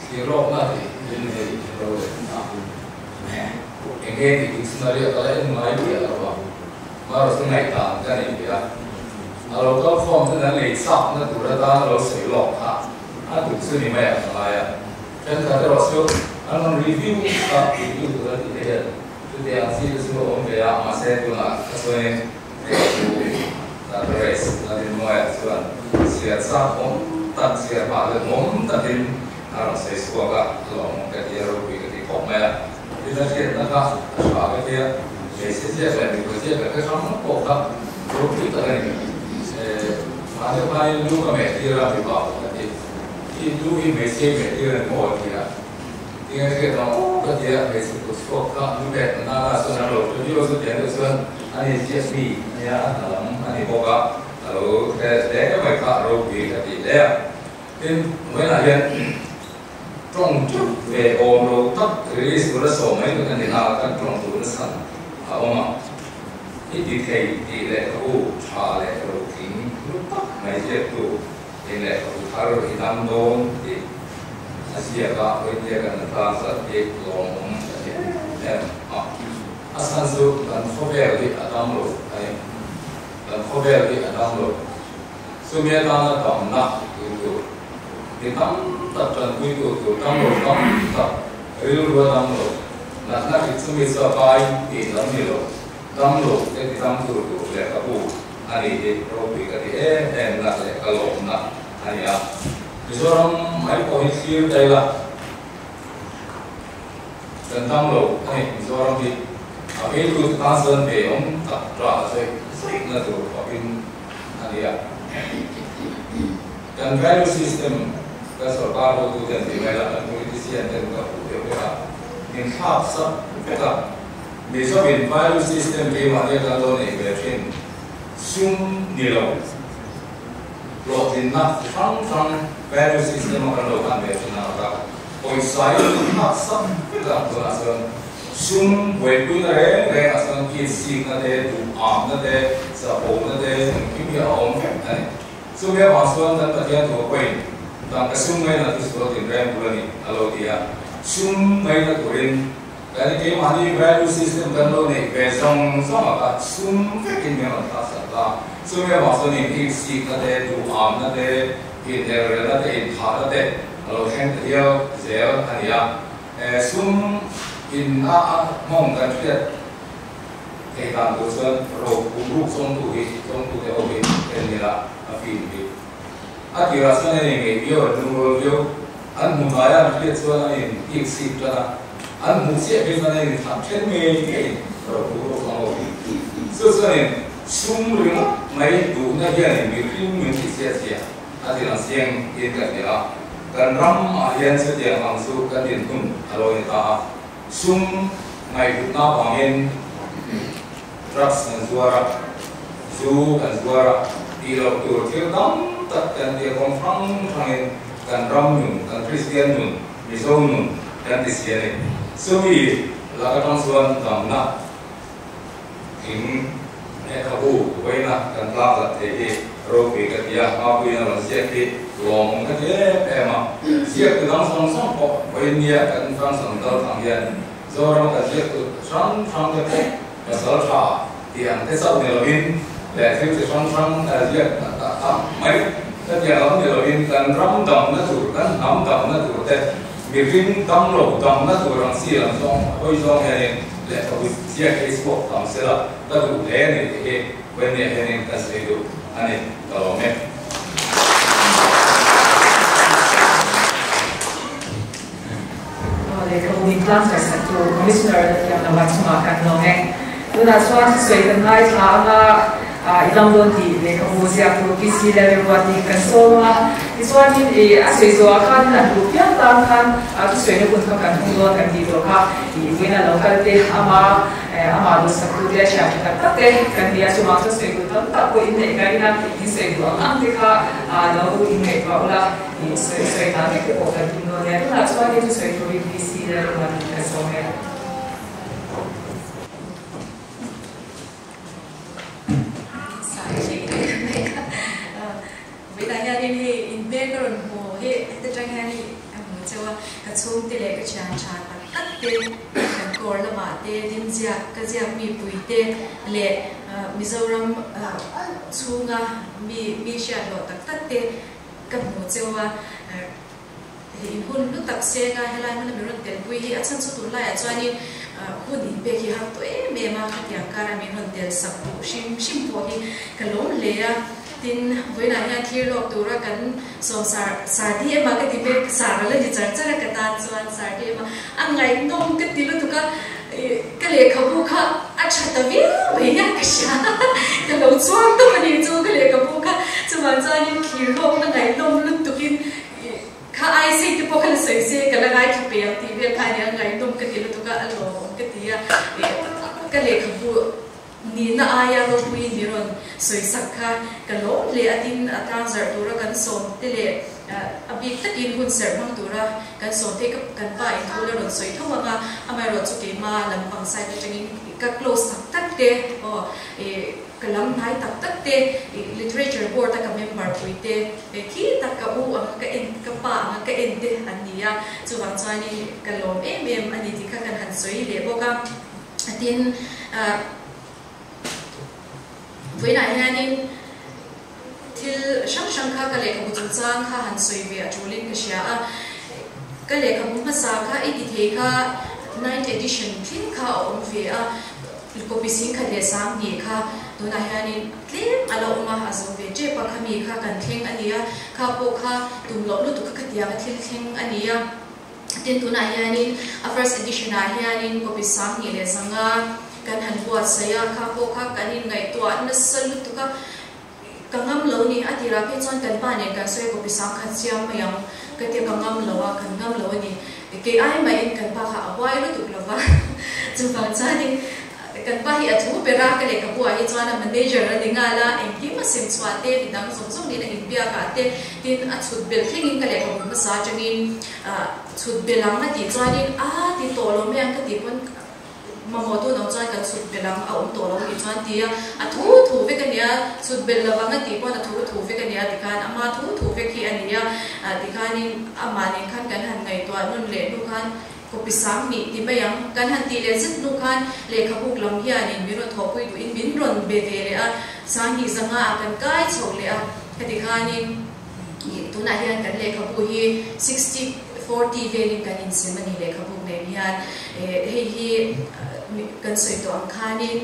thlir rawkna tih in nei lo leh a. Eng nge tih dictionary a kal a en ngai miah lo va, marawh chu ngaihdan ka nei ve a. A lo kal khawm ten an lei chakna tur atan a lo sawi lawk kha a duh chu ni mai ah ka ngai a. Thenkhat erawh chu an rawn review a, review tur a tih te hian Chutiang chi te chu a awm ve a, mahse tunah ka chuanin hei chu Race Lalrinmawia chuan chhiar chak awm tak, chhiar hah leh awm takin a rawn sawi chhuak a, a lawmawm ka ti a, ropui ka ti khawp mai a. Tin a hriatna kha a tha ka ti a, hmeichhe ziak leh mipa ziak leh ka hrang pawh kha ropui tak a ni. Mahni hmain lu ka meh tir a, mipa pawh ka ti, i lu hi hmeichhia i meh tir a ni maw a ti a. Tinge hriat ang aw ka ti a, hmeichhe kut chhuak kha nu leh nana chuan an lo hre viau chu tiang deuh chuan a ni ziak mi a nia, a hna lam a ni bawk a, a lo hre hle mai kha a ropui ka ti hle a. Tin, vawiinah hian tawng ve awm lo tak release tur a sawm mai chu ka ni na, kan tawng tur nasa a awm a, i ti thei tih lehkhabu tha leh rotling hlu tak mai ziaktu Hei lehkhabu thar i dam dawn tih a ziak a, Vawitia kan la tlang zat hi lawmawm ka ti em em a. A chhan chu kan khawvel hi a dam lo a ni. Kan khawvel hi a dam lo. Chumi atana damna tur tur, mi tam tak tanpui tur tur dam lo tam tak, rilru a dam lo, natna hrik chumi chu a kai tih lam ni lo, dam lo te ti dam tur tur lehkhabu A ni hi ropui ka ti em em na leh ka lawmna a ni a. Mizoram mai pawh hi thlir ta ila kan dam lo a ni. Mizoram hi a veitu te tan chuan ve awm tak ṭah zawih zawihna tur khawpin a ni a. Kan value system kan sorkar hotu ten tih mai lah kan politician ten ka hmuh deuh vek a, min thlak sak vek a. Mizovin value system keimahni a kan lo neih ve thin sum ni lo hlawhtlinna chi hrang hrang value system a kan lo hman ve thin ang a, pawisa in min hak sak vek ang tunah chuan sum buaipuina reng reng ah chuan insikna te, duhamna te, chapona te engkim hi a awm vek a ni. Chumi avang chuan kan Pathian thu a pawhin tangka sum ngaina thu sual tinreng bul a ni a lo ti a, sum ngaina turin. Kan keimahni value system kan lo neih ve zawng zawng a kha sum vekin min rawn thlaksak ta. Chumi avang chuan in iksikna te, duhamna te, inelrelna te, inthahna te a lo thleng ta hial zel a ni a. Sum in a a nghawng kan hriat theih dan tur chuan ro kum ruk zawngtu hi zawngtute ho hi en ila a fim hi. A tirah chuan an inngei viau, an lungrual viau. An hmu hnaia an hriat chuan an in iksik tan a, an hmuh chiah phei chuan an in thlah then ngei ngeiin ro kum ruk zawng ho hi. Chu chuanin sum ringawt mai duhna hianin mihring min ti chiah chiah a ti lang chiang in ka hria a. Kan ram ah hian chutiang ang chu kan dinhmun a lo ni ta a, sum ngaihhutna avangin drugs kan zuar a, zu kan zuar a, tih loh tur thil tam tak kan ti a, kawng hrang hrangin kan ram nun, kan Kristian nun, Mizo nun kan ti si a ni. Chumi lak atang chuan damna thing lehkhabu vawiina kan tlak zat thei hi ropui ka ti a, Mapuiin a rawn ziak hi lawmawm ka ti em em a, ziaktu dang zawng zawng pawh vawiin nia kan function kal thang hian Zoram kan ziaktu hrang hrang te pawh pasal tha tih ang te chauh ni lovin leh thil chi hrang hrang ziak tak mai ka tiang lam ni lovin kan ram damna tur, kan hnam damna tur te mihring dam lo damna tur ang chi lam zawng hawi zawng hianin lehkhabu ziak hi chhuak tam sela ka duh hle a ni tih hi Wendy-a hianin ka sawi duh a ni ka lawm e. Lehkhabu in tlang sak tu Commissioner la thiam lo a chungah kan lawm e. Tunah chuan thusawi kan ngaithla anga i lam dawn tih lehkhabu ziak tur PC Lalreruati kan sawm a. Tichuanin i a sawi zawhah khanin a duh piang tan khan thusawina hun kha kan hmang dawn kan tih tawh kha i vawiin a lo kal te ama amah duhsak tu te a thiam tha tak tak te kan ni a. Chuvang chuan sawi duh tam tak pawh inneih ka ina in sawi duh ang ang te kha lo inngaihtuah ula. Tih sawi sawi dan vek te pawh kan tum dawn nia. Tunah chuan hei chu sawi turin PC Lalruatin ka zawm e. Vawiinah hianin hei inhmel ka rawn hmu hi heta tang hian hei ka hmu cheu a, ka chhungte leh ka thian tha tak tak te, kan kawr lamah te din ziak ka ziak mipui te leh Mizoram chhunga mi mi hriat loh tak tak te Ka hmu cheu a, hei in hun hlu tak seng a, helai hmuna min rawn telpui hi a chhan chu tunlaiah chuanin hun inpek hi har tawh em em a, khatiang kara min rawn tel sak duh hrim hrim pawh hi ka lawm hle a, tin vawiinah hian thlir lawk tura kan sawm sar sar di em a ka ti mek, sar a la ni char char a ka tan chuan sar di em a, a ngaihnawm ka ti lutuk a. Ka lehkhabu kha a tha ta viau mai hian ka hria ka lo chuang tawp a ni chu ka lehkhabu kha chuvang chuanin thlir hlawkna ngaihnawm lutukin kha ai sei te pawh kha la sawi se ka la ngaithla pe ang tih vel kha a nia ngaihnawm ka ti lutuk a a lawmawm ka ti a ka lehkhabu nihna aia ropuiin min rawn sawi sak kha ka lawm hle a tin a tlang zarh tura kan sawm te leh a bik takin hun serh hmang tura kan sawm te ka kan pa in thu la rawn sawi tho ang a amaherawh chu keima lampang side atangin ka close tak tak te aw ih ka lam hnai tak tak te ih literature board a ka member pui te khi tak ka u anga ka en ka pa anga ka en te an ni a chuvang chuanin ka lawm em em a ni tih kha kan han sawi leh bawk a. Tin, vawiinah hianin thil hrang hrang kha ka lehkhabu chungchang kha han sawi ve a tulin ka hria a. Ka lehkhabu hmasa kha i ti thei kha ninth edition thleng kha a awm ve a, copy singkhat leh sanghnih kha tunah hianin tlem a la awm a, a zo ve tep a, khami kha kan thleng a ni a, kha pawh kha tum loh lutuk kha khatianga thil thleng a ni a. Tin, tunah hianin a first edition ah hianin copy 2000 leh 500 kan han buatsaih a, kha pawh kha kan inngaihtuah nasa lutuk a, ka ngam lo ni. A tirah phei chuan kan pa nen kan sawi a copy 10,000 siam mai ang ka tia ka ngam lo a, kan ngam lo a ni. Kei ai mahin kan pa kha a huai lutuk lo va, chuvang chuanin Kan pa hi a thu ber a, ka lehkhabu ah hi chuan a manager a ni nghal a, engkim a sem chhuah te, midang zawng zawng nen a inbiak ah te, tin a chhut belh thlengin ka lehkhabu hmasa atangin chhut belh ang a tih chuanin a ti tawh lo mai ang ka tih pawn mamawh tun ang chuan kan chhut belh ang a awm tawh lo a nih chuan ti a, a thu thu vek a nia, chhut belh lo ang a tih pawn a thu thu vek a nia tikhan ama thu thu vek hi a ni a, tikhanin amah nen khan kan han ngaihtuah nawn leh hnu khan. Copy sang nih ti mai ang. Kan han tih leh zet hnu khan lehkhabuk lam hianin min rawn thawhpui duhin min rawn be ve leh a, 2000 zanga ah kan kai chho leh a. Heti khanin tunah hian kan lehkhabu hi 60, 40 velin kan insem a ni lehkhabuk nen hian. Hei hi kan sawi tawh ang khanin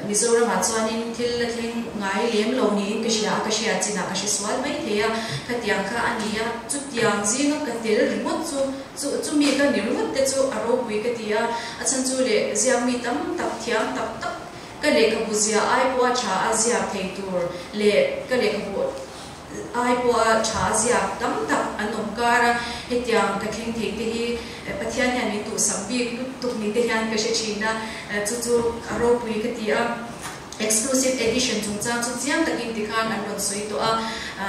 Mizoramah chuanin thil la thleng ngai lem lo niin ka hria a, ka hriat chinah ka hre sual mai thei a, khatiang kha a ni a, chutiang zinga ka tel ringawt chu, chu chumi ka ni ringawt te chu a ropui ka ti a, a chhan chu leh ziak mi tam tak thiam tak tak ka lehkhabu zia ai pawha tha a ziak thei tur leh ka lehkhabu Ai pawha tha a ziak tam tak an awm kar a, hetiang ka thleng thei te hi Pathian hian min duhsak bik lutuk ni te hian ka hre thin a, chu chu a ropui ka ti a. Exclusive edition chungchang chu chiang takin tikhan an rawn sawi tawh a,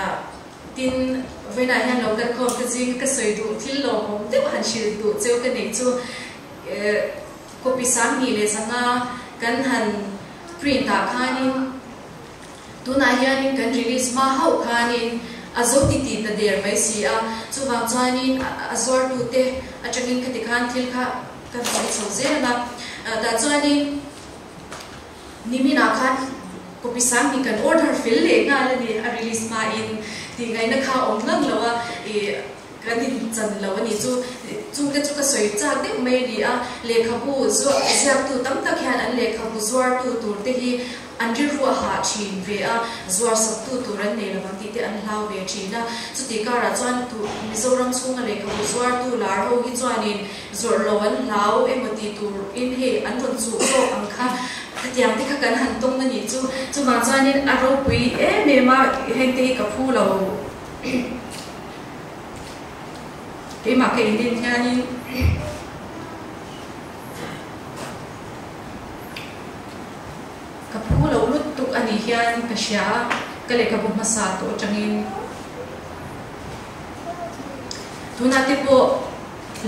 tin vawiinah hian lo kal khawm te zing ka sawi duh thil lawmawm deuh han hrilh duh cheu ka neih chu copy 2500 kan han print ah khanin, Tunah hianin kan release hma hauh khanin a zo ti ti ta der mai si a, chuvang chuanin a zuartute atangin khati khan thil kha kan sawi chho zel a, tah chuanin niminah khan copy 2000 kan order fel leh nghal a ni, a release hmain tih ngaihna kha a awm ngang lo a, ih kan inchan lo a ni chu, chungte chu ka sawi chak deuh mai a ni a, lehkhabu ziaktu tam tak hian an lehkhabu zuartu turte hi An rilru a hah thin ve a, zuar saktu tur an nei lovang tih te an hlau ve thin a. Chutih karah chuan tu Mizoram chhunga lehkhabu zuartu lar ho hi chuanin zawrh lo an hlau emaw tih turin hei an rawn chuh zawk ang kha khatiang te kha kan han tawng a nih chu. Chuvang chuanin a ropui em em a, heng te hi ka phu lo. Keimah ka inen hianin. Ka phu lo lutuk a nih hian ka hria a, ka lehkhabu hmasa tawh atangin tunah te pawh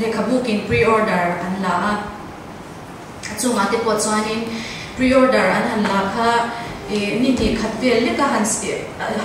lehkhabukin pre-order an la a, a chungah te pawh chuanin pre-order an han la kha ih ni hnih khat vel lek a han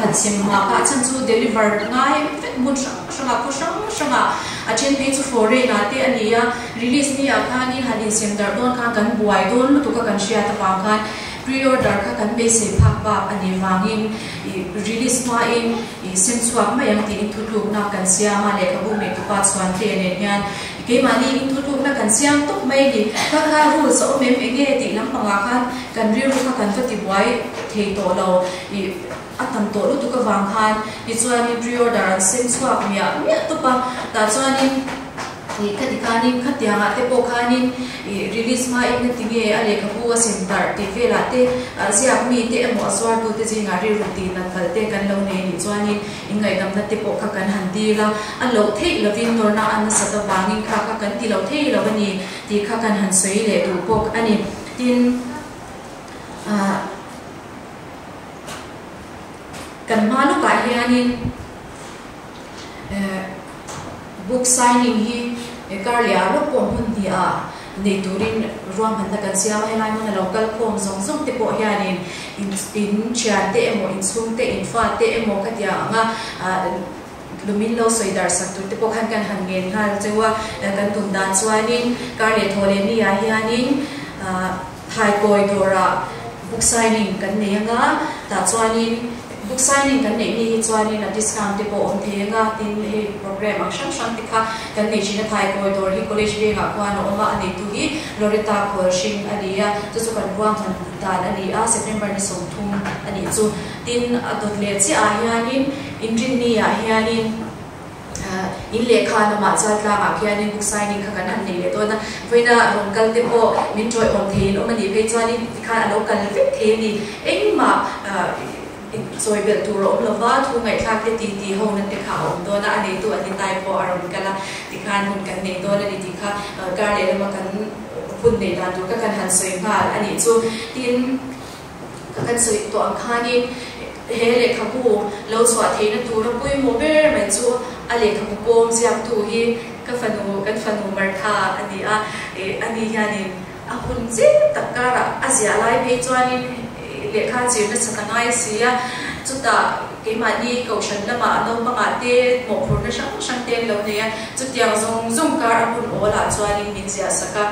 han sem hma kha a chhan chu deliver ngai vek hmun hrang hrangah khaw hrang hrangah a then phei chu foreign ah te a ni a. Release ni ah khanin han insem darh dawn khan kan buai dawn lutuk a kan hriat avang khan pre-order kha kan beisei phak bak a nih vangin ih release hmain ih sem chhuak mai ang tiin thutlukna kan siam a, lehkhabu neitupa chhuan te nen hian keimahni in thutlukna kan siam tawp mai a ni. Kha kha rules a awm em enge tih lampangah khan kan rilru kha kan va tibuai thei tawh lo ih a tam tawh lutuk avang khan tichuanin pre-order an sem chhuak miah miah tawp a, tah chuanin. Ih ka ti khanin khatiangah te pawh khanin ih release hma in ka ti nge a lehkhabu a sem darh tih velah te ziak mi te emaw a zuartu te zingah rilru tih nat palh te kan lo nei anih chuanin in ngaihdamna te pawh kha kan han dil a, a loh theih lovin nawrna a nasat avangin kha kha kan ti lo thei lo a ni tih kha kan han sawi leh duh bawk a ni. Tin, ah kan hma lawkah hianin. Book signing hi kar leh ah lawk pawh hmun hnih ah nei turin ruahmanna kan siam a, helai hmuna lo kal khawm zawng zawng te pawh hianin in in thian te emaw in chhung te in fa te emaw khatia anga lumin lo sawi darh sak tur te pawh khan kan han ngen nghal cheu a, kan tum dan chuanin kar leh thaw leh ni ah hianin thaikawi dawrah book signing kan nei anga tah chuanin Book signing kan neih ni hi chuanin a discount te pawh awm thei anga tin hei program ang hrang hrang te kha kan nei thin a Thaikawi dawr hi college vengah khuan a awm a, a neitu hi Loretta Khualhring a ni a, chu chu kan ruahman dan a ni a, September ni 30 a nih chu. Tin a dawt leh chiah ah hianin inrinni ah hianin In lehkha lamah chuan tlangah khianin book signing kha kan han nei leh dawn a, vawiina rawn kal te pawh min ṭawihawm theiin awm a nih phei chuanin tikhan a lo kal vek thei a ni. Engmah chawi belh tur a awm lo va, thu ngaihthlak te ti ti ho na te kha a awm dawn a, a neitu a ni tai pawh a rawn kal a, tikhan hun kan nei dawn a ni tih kha kar leh lama kan hun neih dan tur kha kan han sawi nghal a nih chu. Tin. Ka kan sawi tawh ang khanin he lehkhabu lo chhuah theihna tura pawimawh ber mai chu a lehkhabu pawm ziaktu hi ka fanu, kan fanu Martha a ni a, ih ani hianin a hun zet tak karah a ziah lai phei chuanin lehkha zir nasa ta ngai si a, Chutah keimahni kohhran lamah naupangah te mawhphurhna hrang hrang te an lo nei a, chutiang zawng zawng kar a hun awl ah chuanin min ziah sak a,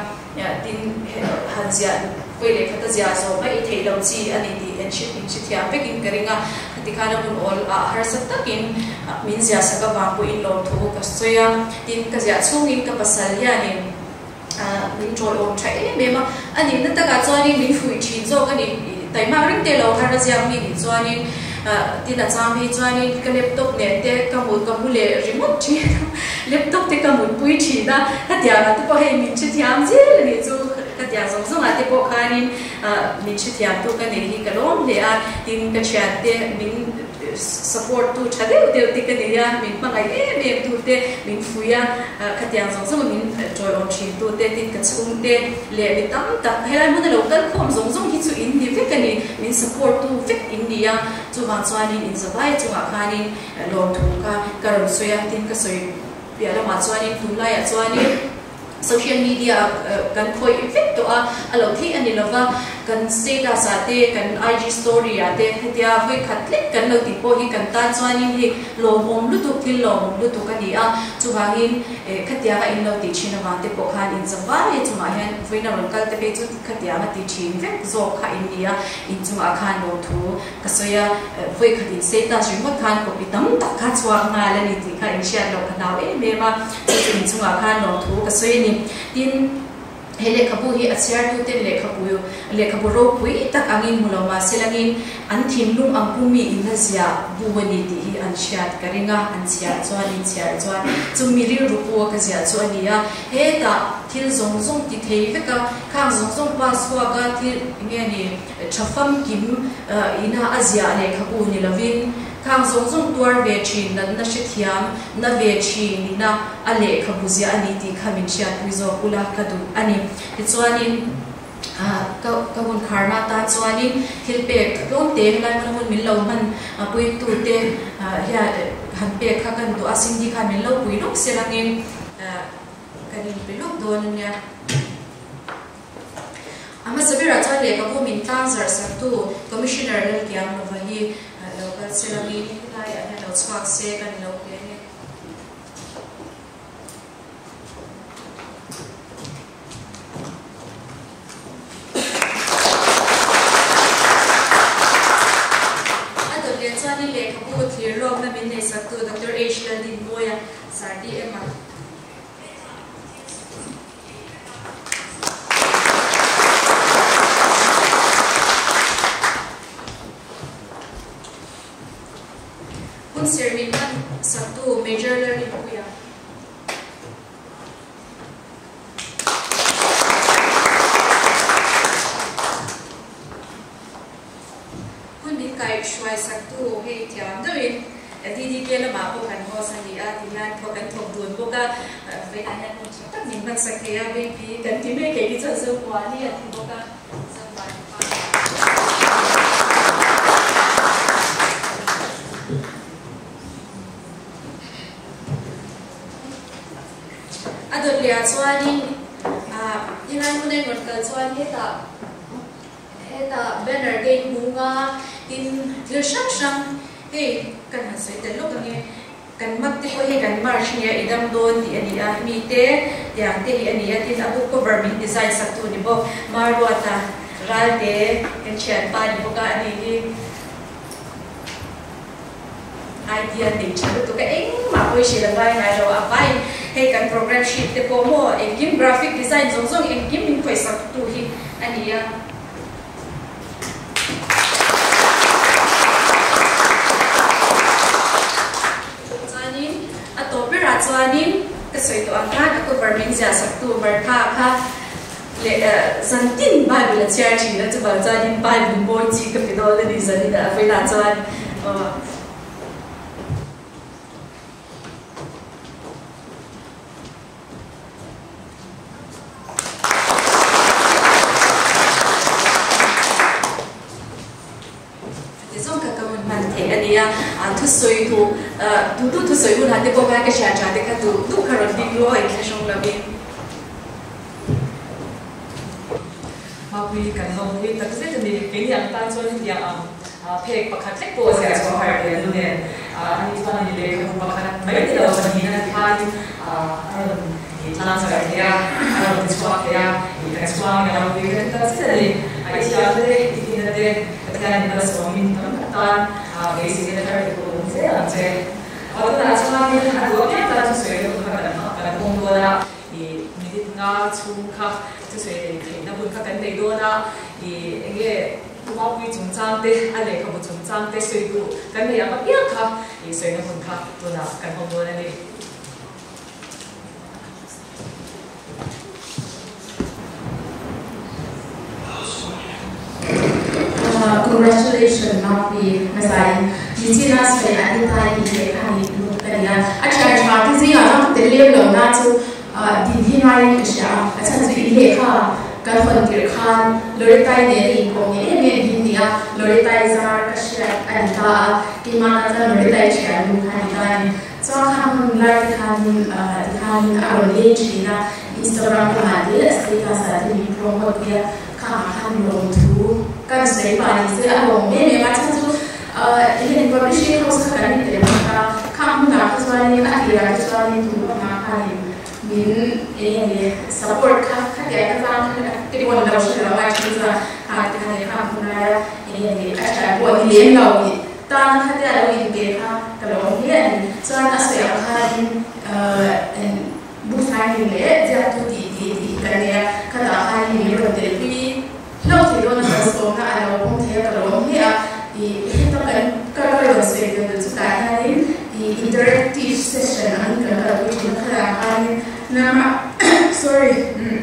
tin han ziah vawi leh khat a ziah zawh mai theih loh chi a ni tih en hre in hrethiam vekin ka ring a, khati khan a hun awl ah harsa takin min ziah sak avang pawhin lawmthu ka sawi a, tin ka ziah chhungin ka pasal hianin. Min ṭawlawm ṭha em em a, a nihna takah chuanin min fuih ṭhin zawk a ni. Taimak reng te lo har a ziak mi nih chuanin tin a chang phei chuanin ka laptop nen te ka mut ka mu leh ringawt ṭhin a, laptop te ka mutpui ṭhin a, khatiangah te pawh hei min hrethiam zel a nih chu, khatiang zawng zawngah te pawh khanin min hrethiamtu ka nei hi ka lawm hle a, tin ka ṭhiante min Support tu tha deuh deuh te ka nei a, min hmangaih em em tu te, min fuih a, khatiang zawng zawng min tawiawm thin tu te, tin ka chhung te leh mi tam tak helai hmuna lo kal khawm zawng zawng hi chu in ni vek a ni, min support tu vek in ni a, chuvang chuanin in zavai chungah khanin lawmthu kha ka rawn sawi a, tin ka sawi piah lamah chuanin tunlaiah chuanin. Social media kan khawih vek tawh a, a lo theih a ni lova, kan status ah te, kan IG story ah te hetia vawi khat lek kan lo tih pawh hi kan tan chuanin hei lawmawm lutuk thil lawmawm lutuk a ni a, chuvangin khatianga in lo tih thin avang te pawh khan in zavai chungah hian vawiin a rawn kal te phei chu khatianga ti thin vek zawk kha in ni a, in chungah khan lawmthu ka sawi a, vawi khat in status ringawt khan copy tam tak kha chhuak nghal a ni tih kha in hriat loh ka hlau em em a. Chu chu inchungah khan lawmthu ka sawi a ni. Tin, he lehkhabu hi a chhiartuten lehkhabu lehkhabu ropui tak angin hmu lo mah se langin an thinlung ang pu mi in a ziah bu a ni tih hi an hriat ka ring a, an chhiar chuan in chhiar chuan chumi rilru pu a ka ziah chu a ni a. Hetah thil zawng zawng ti thei vek a, khang zawng zawng pass chhuak a thil enge ni tha famkim ina a ziah lehkhabu ni lovin, Khang zawng zawng tuar ve thin, natna hrethiam na ve thin ina a lehkhabu ziah a ni tih kha min hriatpui zawk ula ka duh a ni. Tichuanin ka ka hun kharna atan chuanin thil pek tlawm te helai hmuna hun min lo hman puitute hian han pek kha kan duh a, Cindy khan min lo pui lawk se langin kan inpe lawk dawn a nia. A hmasa berah chuan lehkhabu min tlang zarh saktu Commissioner Lalkiamlova hi lo kal se langin helaiah hian lo chhuak se kan lo pe a ni. A dawt leh chuanin lehkhabu thlir lawkna min nei saktu Doctor H. Laldinmawia Sardi ema. Hun sermih hman saktu Major Lalrinpuia. Hun min kaih hruai saktu hei thiam deuhin DDK lamah pawh kan host a ni a ti hian thaw kan thawk dun bawk a, vawiinah hian hun tha tak min hman sak thei a, baby kan ti mai kei hi chuan Zomuani a ti bawk a, Zomuani pa. A dawt leh ah chuanin helai hmun a inrawn kal chuan hetah Hetah banner te in hmu nga tin thil hrang hrang hei kan han sawi tel lawk ange kan mat te pawh hi kan march nge i dam dawn tih a ni a mi te tiang te hi a ni a tin a book cover min design sak tu ni bawk Maruata Ralte kan thianpa ni bawk a ani hi. Idea nei tha lutuk a, engmah pawh i hrilh a vai ngai lo a vai hei kan program sheet te pawh maw engkim graphic design zawng zawng engkim min khawih sak tu hi a ni a. Chuanin a tawp berah chuanin ka sawi tawh ang khan a cover min ziah sak tu Martha kha Leh zantin Bible a chhiar thin a, chuvang chuanin Bible mawi chi ka pe dawn a ni zanin a vawiinah chuan Ti zawng kha ka hun hman theih a nia, thusawi duh duh duh thusawi hunah te pawh khan ka hriat tha te kha duh duh kha rawn bik luau a inthlahrung lovin. Mapui kan lawmpui tak zet a ni. Keini ang tan chuan hetiang ang Phek pakhat lek pawh ziah chhuah har ve lu nen ani chuan ani lehkhabu pakhat mai ni lo pahnihna ti khanin a rawn ti tlang char thei a, a rawn ti chhuak thei a, i kan chhuangin a ropui ka ti tak zet a ni. A i thiamna te, i finna te Pathianin malsawmin tam tak tan beiseina thar te pawh awm zel ang che. Tunah chuanin a duh apiang tan thusawi na hun kha kan hawng dawn a, i minute nga chhung kha thusawi lei theihna hun kha kan nei dawn a, i enge Mapui chungchang te, a lehkhabu chungchang te sawi duh kan nei ang apiang kha i sawina hun kha tunah kan hawng dawn a ni. Congratulations Mapui hmasain Nichina sawi an ni tai tih leh kha ni lut ka ni a, a thian tha te zingah chuan ka tel lem lo na chu Din hi ngaiin ka hria a, a chhan chu in lehkha kan hawn tirh khan Loretai nen a inkawm ngei em em hi ni a, Loretai zar ka hriat a ni ta a, keimah tan chuan Loretai thian nu kha a ni ta a ni. Chuan kha hmun lai te khanin tikhanin a rawn leng thin a, Instagram lamah te a status ah te min promote pui a, khangah khan lawmthu kan sawi pah ni se a lawm em em a, chhan chu heng publishing house kha kan intel bawk a, khang hmunah kha chuanin a tirah te chuanin tun hmunah khanin min eng nge support kha khatiang ka zang kha te pawn lo hre lo a then chuan khang te khan khang hun laia eng nge a thian pawh ni lem lo tih tan khatia lo inpe kha ka lawm hle a ni. Chuan a sawi ang khanin book signing leh ziaktu tih tih tih hi kan nei a, khatah khanin min rawn telpui Hlauh thei dawn a kan sawmna a lo pawm thei a ka lo awm hle a, ih heta kan ka ka rawn sawi ve duh chutah hianin ih interactive session angin kan kalpui thin a khalah khanin nama sorry umm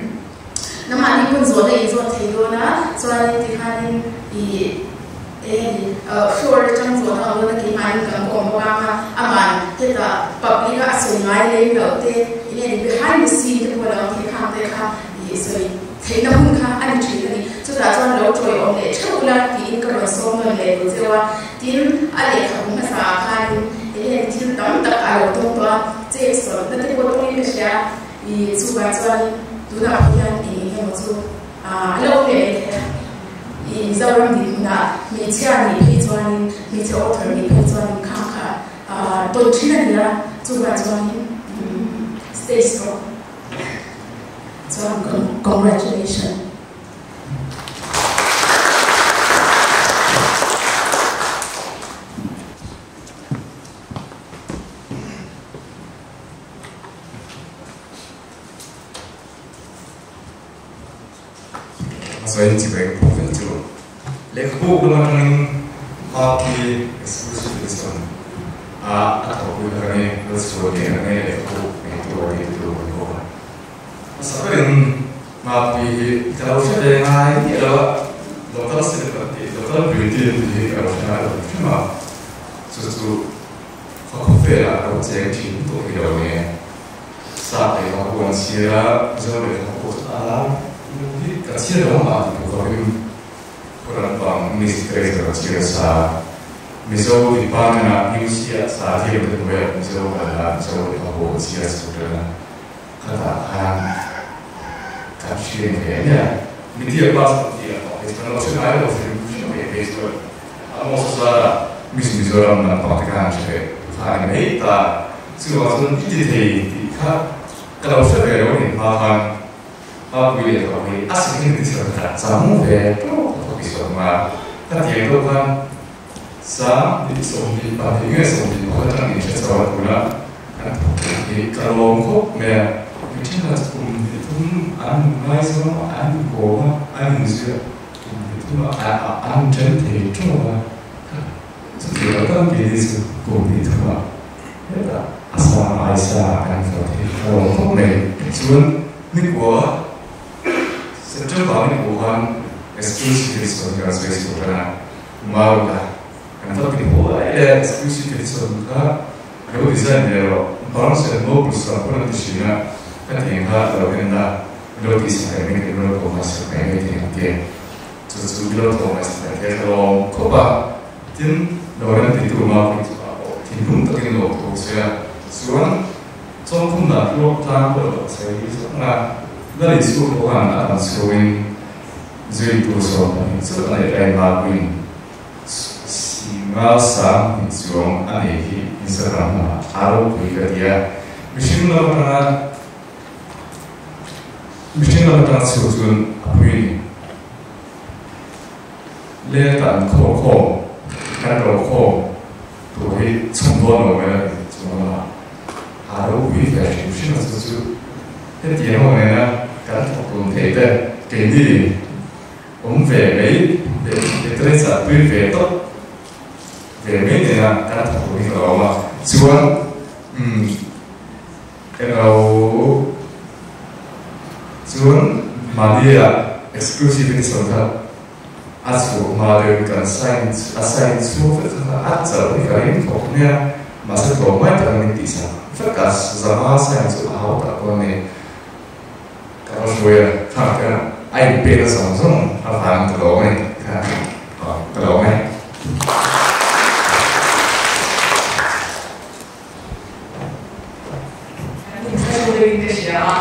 namahni pawn zawhna in zawt thei dawn a chuanin tikhanin ih eng floor atang zawhna a awm dawn a keimahni kan kawm bawk a kha aman hetah public a a sawi ngai lem loh te enge ni behind the scene te pawh a lo awm thei khang te kha ih sawi Theihna hun kha a ni thin a ni. Chutah chuan lo tawi awm leh theuh ula tiin ka rawn sawm nawn leh duh cheu a. Tin, a lehkhabu hmasa ah khanin enge thil tam tak a lo tawng tawh a, chek sawlhna te pawh tawngin ka hria. Ih, chuvang chuanin tunah pawh hian eng eng emaw chu a lo awm leh mai thei a. Ih, Mizoram dinhmunah hmeichhia nih phei chuanin, hmeichhe author nih phei chuanin khang kha tawn thin a ni a. Chuvang chuanin stay strong. Chuan congratulation. Hmasa in chibai ka pawh fel chu. Lehkhabu lam atangin Mapui exclusive edition a a thawhpui kha ka ni, Lalchhuah nen a nei lehkhabu ngeitu a ni tu kan bawk a. Hmasa berin Mapui hi ka lo hre ve ngai miah lo a, local celebrity, local beauty tih hi ka lo hre ngai lo hrim a, chu chu khawkhawvelah ka lo cheng thin tawh hi lo nge. Sa lehkha pawh an chhiar a, Mizo lehkha pawh chu a lar hi ka chhiar lo ang tih tur khawpin Quran pang English literature a chhiar sa. Mizo department ah UC ah sa thiam te hnuaiah Mizo kal a, Mizo lehkha pawh a chhiar chho ṭan a, khatah khan kan hriat ve ania. Media class kan tih ang pawh hi chuan lo hre ngai lo hrim hrim ve phei chuan Amos Azara Miss Mizoram lampang te khan hre ve kha a ni mai ta. Chuvang chuan i ti thei tih kha ka lo hre ve lo a ni hma khan Mapui leh tawh hi a second edition kha chang ve tawk tawk i sawi ang a, ka tiang deuh khan 22 nge 21 atang in hre chho a tuna kan thawk tur hi ka lawm khawp mai a, mi thenkhat chu kum hnih thum an ngaizawng a, an inkawm a, an inzui a, kum hnih thum a an then thei tawk a, chutiang lo tak kei ni chu kum hnih thum ah Hetah a sang aisa kan fawt hi a lawm khawp mai. Chuan nikua September nikua khan exclusive edition kan sawi chhuah tan a, Maruta kan va ti huai le exclusive edition kha lo design ve rawh Barnes and Noble sak pawn an ti thin a, ka tiang kha lo en la lo tih sak leh mai lo tawng mai sak mai mai tih ang ti. Chu chu lo tawng mai sak leh thei ka lawm khawp a. Tin, Loren titu Mapui chu a pawh thinlung takin lo tho che a, chuan Chawngkhumna tluak tlang pawh lo che hi zawng a, Lali chu pawh khan a rawn chhuin zuitu 12 chu a neih lai Mapuiin Ngal 2000 chuang a nei hi Instagram lamah a ropui ka ti a, mihring lam atanga mihring lam atanga chhuk chuan a pui a ni. Leng kan khawr khawm, kan ro khawm tur hi chhun dawn lo mai a ni chuang lamah a ropui ve hrim hrim a chu chu hetiang ho nena kan thawk tun thei te keini Awm ve mai leh literature tui ve tawp ve mai nena kan thawk tur hi ka lo awm a, chuan umm englo chuan mahnia exclusive edition kha a chhuah hma deuhin kan sign a sign chhuak vek kha a chauh hi ka ring thawk nia mahse tlawm mai tak min tihsak vek a zama sign chu a hau tak dawn a ni. Ka va hruai a, kha ka a inpek a zawng zawng avangin ka lawm a ni kha ka lawm e. Kan inthla deuh deuhin ka hria a,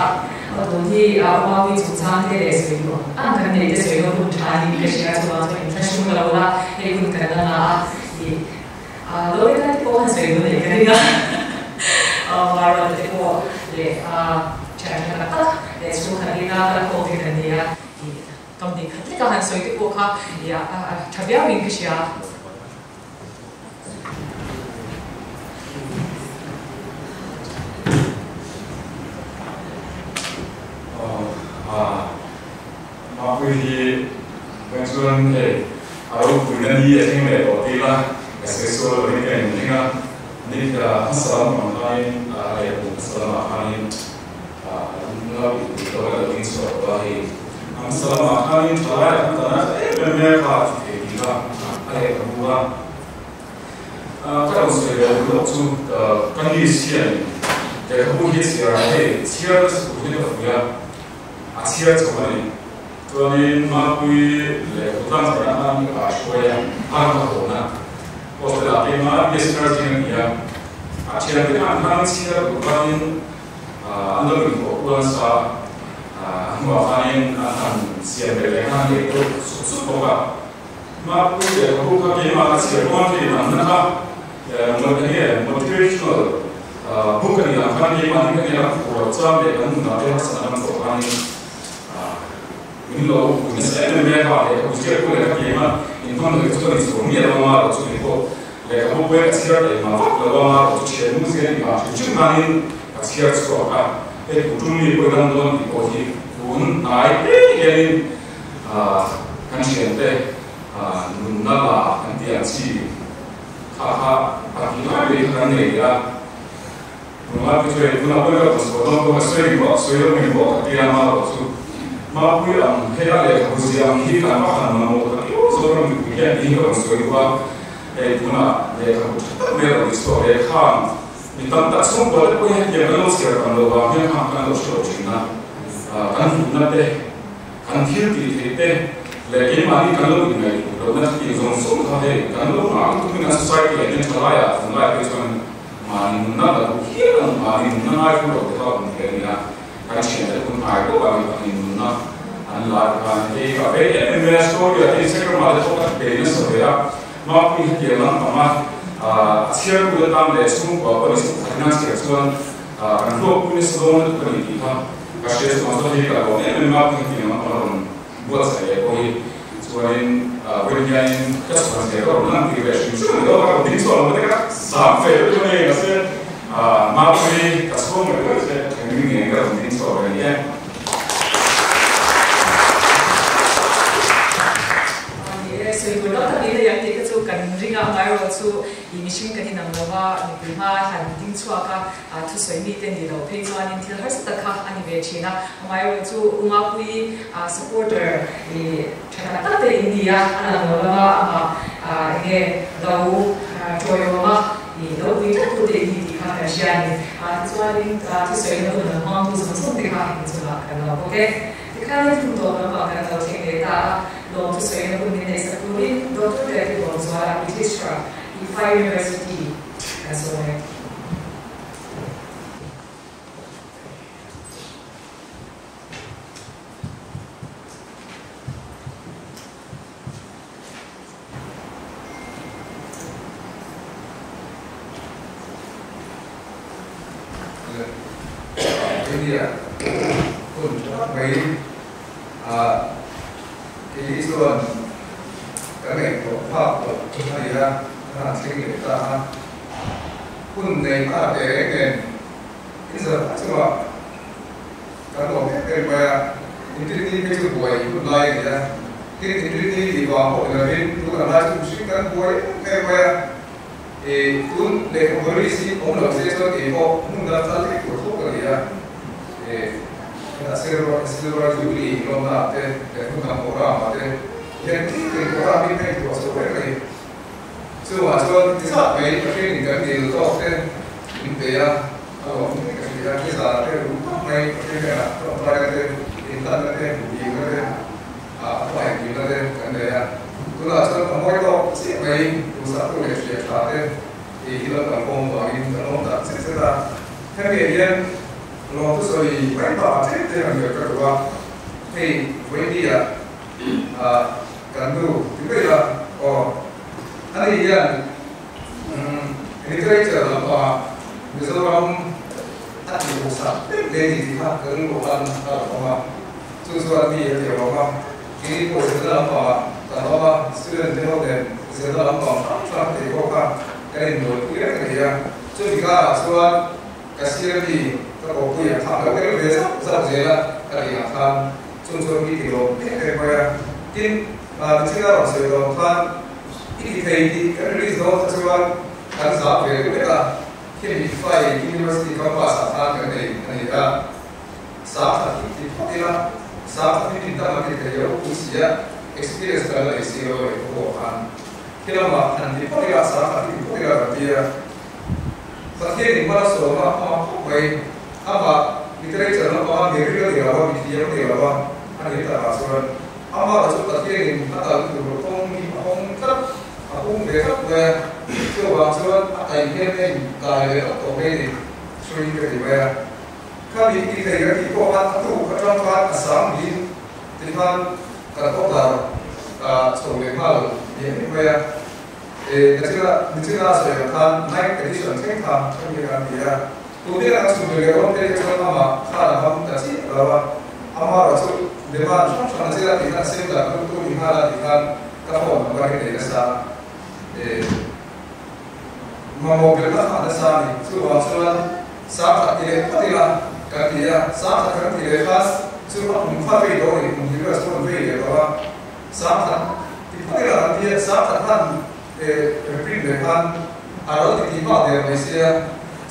a tun hi a uaui chungchang te leh sawi duh ang kan nei te sawi lo hun tha niin ka hria, chuvang chuan inthla hrung lo la, hei hun kan la ngah a, ih lo leh lai te pawh khan sawi duh nei ka ring a, Maruata te pawh leh thian tha tak tak leh chhungkhat ina kal khawm te kan ni a, ih company khat leka han sawi te pawh kha ih a tha viauin ka hria. Mapui hi kan chuan hei a ropui na ni a thleng leh tawh ti ila ka sawi sual lo in ka inring a, ni hmasa lampang khanin a lehkhabu hmasa lamah khanin an lo inpui tawh a lo inchhuah tawh a hei a hmasa lamah khanin thalai a kan tan a em em mai a kha a ti thei tih kha a lehkhabu a ka rawn sawi leh lawk chu ka niece hian lehkhabu hi chhiar a hei chhiar nasa tur hian ka fuih a. A chhiar chho a ni. Chuanin Mapui leh Khawtlang zarah khan ka hruai a, a ka hawn a. Hostel ah keimah BSc nursing a ni a. A thiante khan khan chhiar duh khanin an lo inhlawh kual nasa a. A hnuah khanin an han siam ve leh khan hei deuh sup sup bawk a. Mapui leh ka bu kha keimah ka chhiar dawn hi inanna kha enge motivational book a nih ang khan keimah hi ka nia ka phur loh chang leh kan nunah te harsatna kan zawh khanin min lo pui nasa em em mai a kha lehkhabu ziak pawh lehkha keimah inhman leh chu ka ni chhuak miah lo anga rawh chu kei pawh lehkhabu pawhin ka chhiar thei mah vak lo anga rawh chu thiannu zia ni vang hrim hrim khanin ka chhiar chhuak a hei tu tum mi pawh i dam dawn tih pawh hi tun hnai te hianin Kan thiante nunna la kan tih ang chi kha kha a ti lai mai kha kan nei leh a. Tunlai te chu hei tunah pawh ka rawn sawi dawn pawh ka sawi ring bawk, sawi lo ring bawk ka ti a, mah erawh chu Mapui ang hei a lehkhabu zia ang hi kan va han mamawh tak io Zoram mipui hian tiin ka rawn sawi duh a. Hei tunah lehkhabu tha tak mai a rawn chhuak leh khan mi tam tak chhungkua te pawh hian hetiang kan lo chhiar tam loh vang hian khang kan lo hre lo thin a, kan hlutna te Kan thil tih theih te leh keimahni kan lo inngaih lohna thil zawng zawng kha hei kan lo nghah lutuk in a society ah hian thalai ah tunlai phei chuan mahni nunna la duh hial ang mahni nunna ngai thu lo te kha awm thei a ni a, kan thiante hun hnai deuh ah mi nunna an la te khan hei ka vei em em mai a story ah te Instagram ah te pawh ka pe nasa ve a Mapui hetiang lampang a a chhiartu te tan leh chhungkua pawh ni chhungkhat in a chhiar chuan kan hluakpui nasa dawn lutuk a ni tih kha Ka hria chu ang chuan hei ka lawm em em a, hetiang lam pang a rawn buatsaih leh pawh hi chuanin vawiin hianin ka chhuan zia ka rawn lan tir leh hrim hrim a ni lo, ka rawn ding chhuak lo te ka zam ve deuh chu a ni mahse Mapui ka chhuang mai mai che engtin nge ka rawn ding chhuak ve ni e. Ni e, sawi tur tam tak in a yang tih kha chu kan ring a, amaherawh chu i mihring kan inang lo va, mipui hma han ding chhuak a, A thusawi mite ni lo phei chuanin thil harsa tak kha a ni ve thin a, amaherawh chu U Mapui supporter i tha tak tak te in ni a, a lang lo lama amah enge lo tawiawm a i lo pui tlat tu te in ni tih kha kan hria a ni. Tichuanin thusawi na hun lo hmangtu zawng zawng te kha inchungah kan lo bawk e. Tikhanin hun tawp lamah kan lo thleng leh ta a, lawm thusawi na hun min neihsak turin Doctor Daddy Lawmzuala, Registrar, Ifa University kan sawi e. Vawinia hun tha tak mai kei chuan ka ngaihtuah phak loh a ni a, ka han thleng leh ta a. Hun nei ta teh reng nen inzar chungah kan awm em em mai a, Inrinni phei chu buai hun lai a ni a, tin Inrinni tih vang pawh ni lovin tun ang lai chu mihring kan buai em em mai a, ih tun lehkhabu release hi awm lo se chuan kei pawh hmun dang kal thei tur tho ka ni a, ih hetah Silver Silver Jubilee lawmna ah te leh hmun dang programme ah te hian thil programme hi phei thuah chho reng a ni. Chuvang chuan ti zat mai Pathian in kan dil tawk te min pe a, a lawm ngei ka hria. Ni zan te rum tak mai Pathian hnenah tawngtaina te, inhlanna te, dilna te, a hmangaih dilna te kan nei a. Tunah chuan a mawi tawk chiah mai duhsaktu leh hriat tha te i hi lo kalkhawm vangin kan awm tak zet zet a. Hemi ah hian lawmthu sawi mai bakah tlem tlem an hriat ka duh a, hei vawinia ah Kan nu ti mai a, aw. Ani hian literature lampangah Mizoram a tih hausa hlek hle ni tih kha ka rilru khan a rawn awm a. Chu chuan mi a ti awm a, kei pawh zirna lampangah kan awm a, student te ho nen zirna lampang hrang hrang thei pawh kha kan inbuaipui reng a ni a. Chumi karah chuan ka sir mi ka kawppuiah kha a lo tel ve zauh zauh zel a, ka tih ang khan. Chung chuan mi ti lawm em em mai a, tin nichina rawn sawi dawn khan i ti thei tih kan release dawn kha chuan kan zah ve deuh vek a, khi mi fai University campus ah khan kan nei a ni a, sangkhat hi ti phawt ila, sangkhat hi min dang an ti thei lo pui si a, experience kan la nei si lo a lehkha pawh khan khi lamah han ti phawt ila, sangkhat hi ti phawt ila kan ti a. Pathian in hmala sawma a hmang khawp mai. Amah literature lampanga mi ril a ni lo a, mi thiam a ni lo a, a ni takah chuan amah chu Pathian in a kal tur kawng hi a hawng tlat, a hung ve tlat mai a. Chuvang chuan a kai hian a in kai leh tlat tawh mai a ni, hrui ka ti mai a. Khami i thei ka tih pawh khan a tuk atang khan a sang niin tikhan kan order chho leh nghal ni em mai a. Nichina sawi ang khan ninth edition thleng kha ka mi an ti a. Tute an chhun leh rawng te chuan amah khan a ham ta chiah lo a, amaherawh chu demand hrang hrang a zir a tih khan sim dan tum tu ni nghal a tih khan ka phone number hi nei nasa e mamawh belh na kha nasa a ni. Chuvang chuan sangkhat ti leh phawt ila kan ti a, sangkhat kan ti leh khan chu a kum kha vei dawn a ni, kum hnih vel chu an vei leh tawh a, sangkhat ti phawt ila kan ti a, sangkhat khan reprint leh khan a lo ti tih bak der mai sia,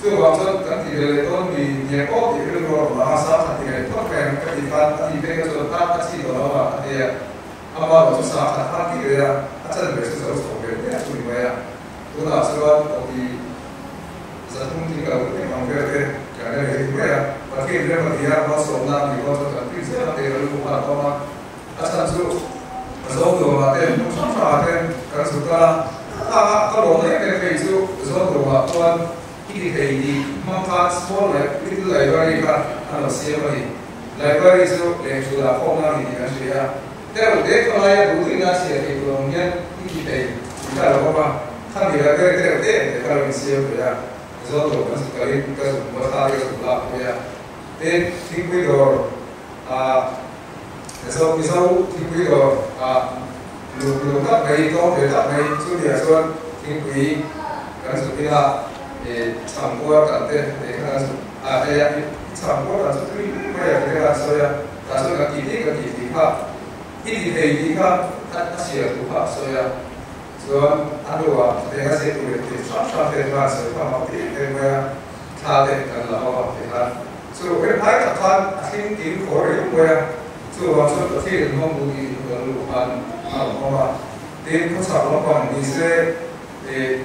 chuvang chuan kan ti ve leh dawn mi nge aw tih rilru a rawn lang a, sangkhat ti leh phawt reng ka tih khan a tih pek a chuan a a chi tawh lo a a ti a, ama erawh chu sangkhat khan ti ve a, a chan ve chu zo chho ve hle a chu ni mai a, tunah chuan awki 300 tling lo em ang vel te kan la nei thei mai a, Pathian rem a ti a, malsawmna a nih dawn chuan kan print zel ang tih rilru khan a awm a. A chhan chu Zawngdawmah te hmun hrang hrangah te kan zuk a, khanga ka lawm em em phei chu Zawngdawmah chuan i ti thei tih hmang khan small little library kha an lo siam a ni. Library chu lehkhabu dah khawmna a ni tih kan hria a, tereuh te khawlaia duh duhina a chhiar thei tur ang hian i ti thei tih kha a lo awm a, khami library tereuh te te kha lo insiam ve a, Zawngdawm kan zuk kalin ka zuk hmu a, thla te ka zuk lak pui a, tin thingpui dawr ah. Mizo Mizo thingpui dawr ah luk luk tak mai tlawm ve tak mai chu nia chuan thingpui kan zuk ila ih chhamkuar kan te leh kha kan zuk a hei a i chhamkuar kan chu tui mai mai a ti te kha an sawi a tah chuan kan tih tih kan tih tih kha i ti thei tih kha a chhiar thu kha a sawi a chuan a hnuah thuthleng a zir tur leh thil hrang hrang te kha an sawi kha mak ti em em mai a thla te kan la ho a ti khan. Chu rinhai tak khan a thling tin khawr riau mai a, chuvang chuan Pathian in hmang duh tih kan luh khan a rawn awm a. Tin, khawchhak lampang ni se, ih,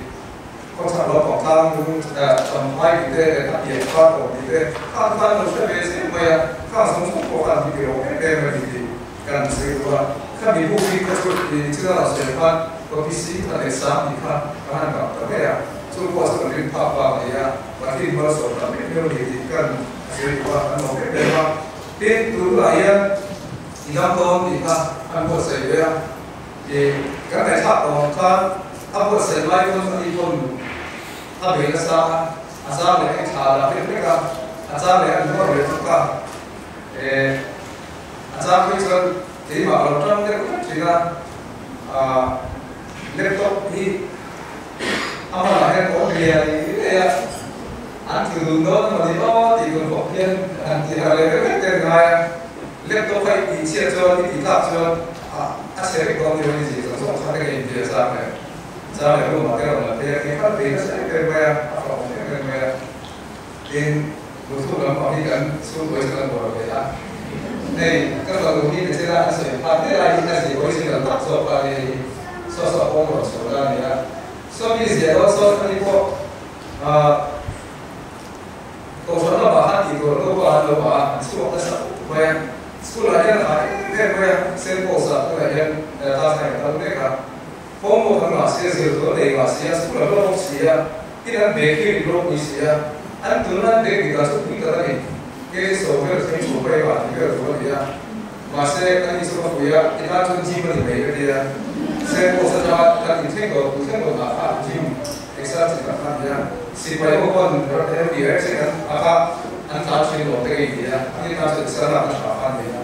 khawchhak lampang tlang lung champhai tih te leh a pian kha awm tih te khan khan lo hre ve zeuh mai a, khang zawng zawng pawh khan ti rawh em em a ni tih kan sawi duh a. Khami buk hi kha chu ih chila rawn sawi khan Kawpi 10,000 tih kha ka han kap ta mai a, chu pawh chu kan rin phak bak a ni a. Pathian malsawm tak em em a ni tih kan zir duh a, kan lawm em em a. Tin, tunah hian i dam dawn tih kha an buatsaih ve a, ih kan ngaihthlak tawh ang khan a buatsaih lai pawn a ni pawn a bei nasa a, a zar leh a inthlah dah vek vek a. A chang leh an nuar leh thawk a, a chang phei chuan keimah lo tang deuh vek thin a, laptop hi a hmanah hian ka awm liai liai a, an thu dun dawn emaw ni aw tih tur khawp hian han ti harh leh vek vek te an ngai a, laptop kha i tih chhiat chuan i tih tlak chuan a chhe vek dawn nia ni zir zawng zawng kha te ka inbia chang leh chang leh room ah te rawn la phei a, kei kha ka bei nasa em em mai a, a fah awm em em mai a. Tin, Muthu lam pang hi kan chhungkaw hi chu kan bawrh ve a. Hei, ka fanu hi Mechela an sawi phak hle lai hi a zir original tak zawk a nia hi. Saw saw pawng rawn chhuah la a nia. Saw mi ziah dawn sawn ani pawh ah Kohhran lamah khan tih tur an lo pa an lo ah an chhuak nasa khawp mai a. School ah hian a ha em em mai a, Saint Paul's ah tunah hian class nine a kal mek a. Homework an ngah sia, zir tur an nei ngah sia, school an la bawk sia, tin an bag hi rit ropui sia, an tunna an bag dik ah chu pui tak a ni. Kei chu saw vel thleng chho pawh engah ti vel tur a ni a, mahse a ni chu ka pui a, ti tan chuan gym a ni mai ka ti a, Saint Paul's atanga kan inthleng tawh, tu thleng tawh dah kha gym exercise chi tak kha a ni a, sipai ho pawn MDR che an a kha an tlan thin lawm te ka inti a, a ni tan chuan exer lak a tha kha a ni a.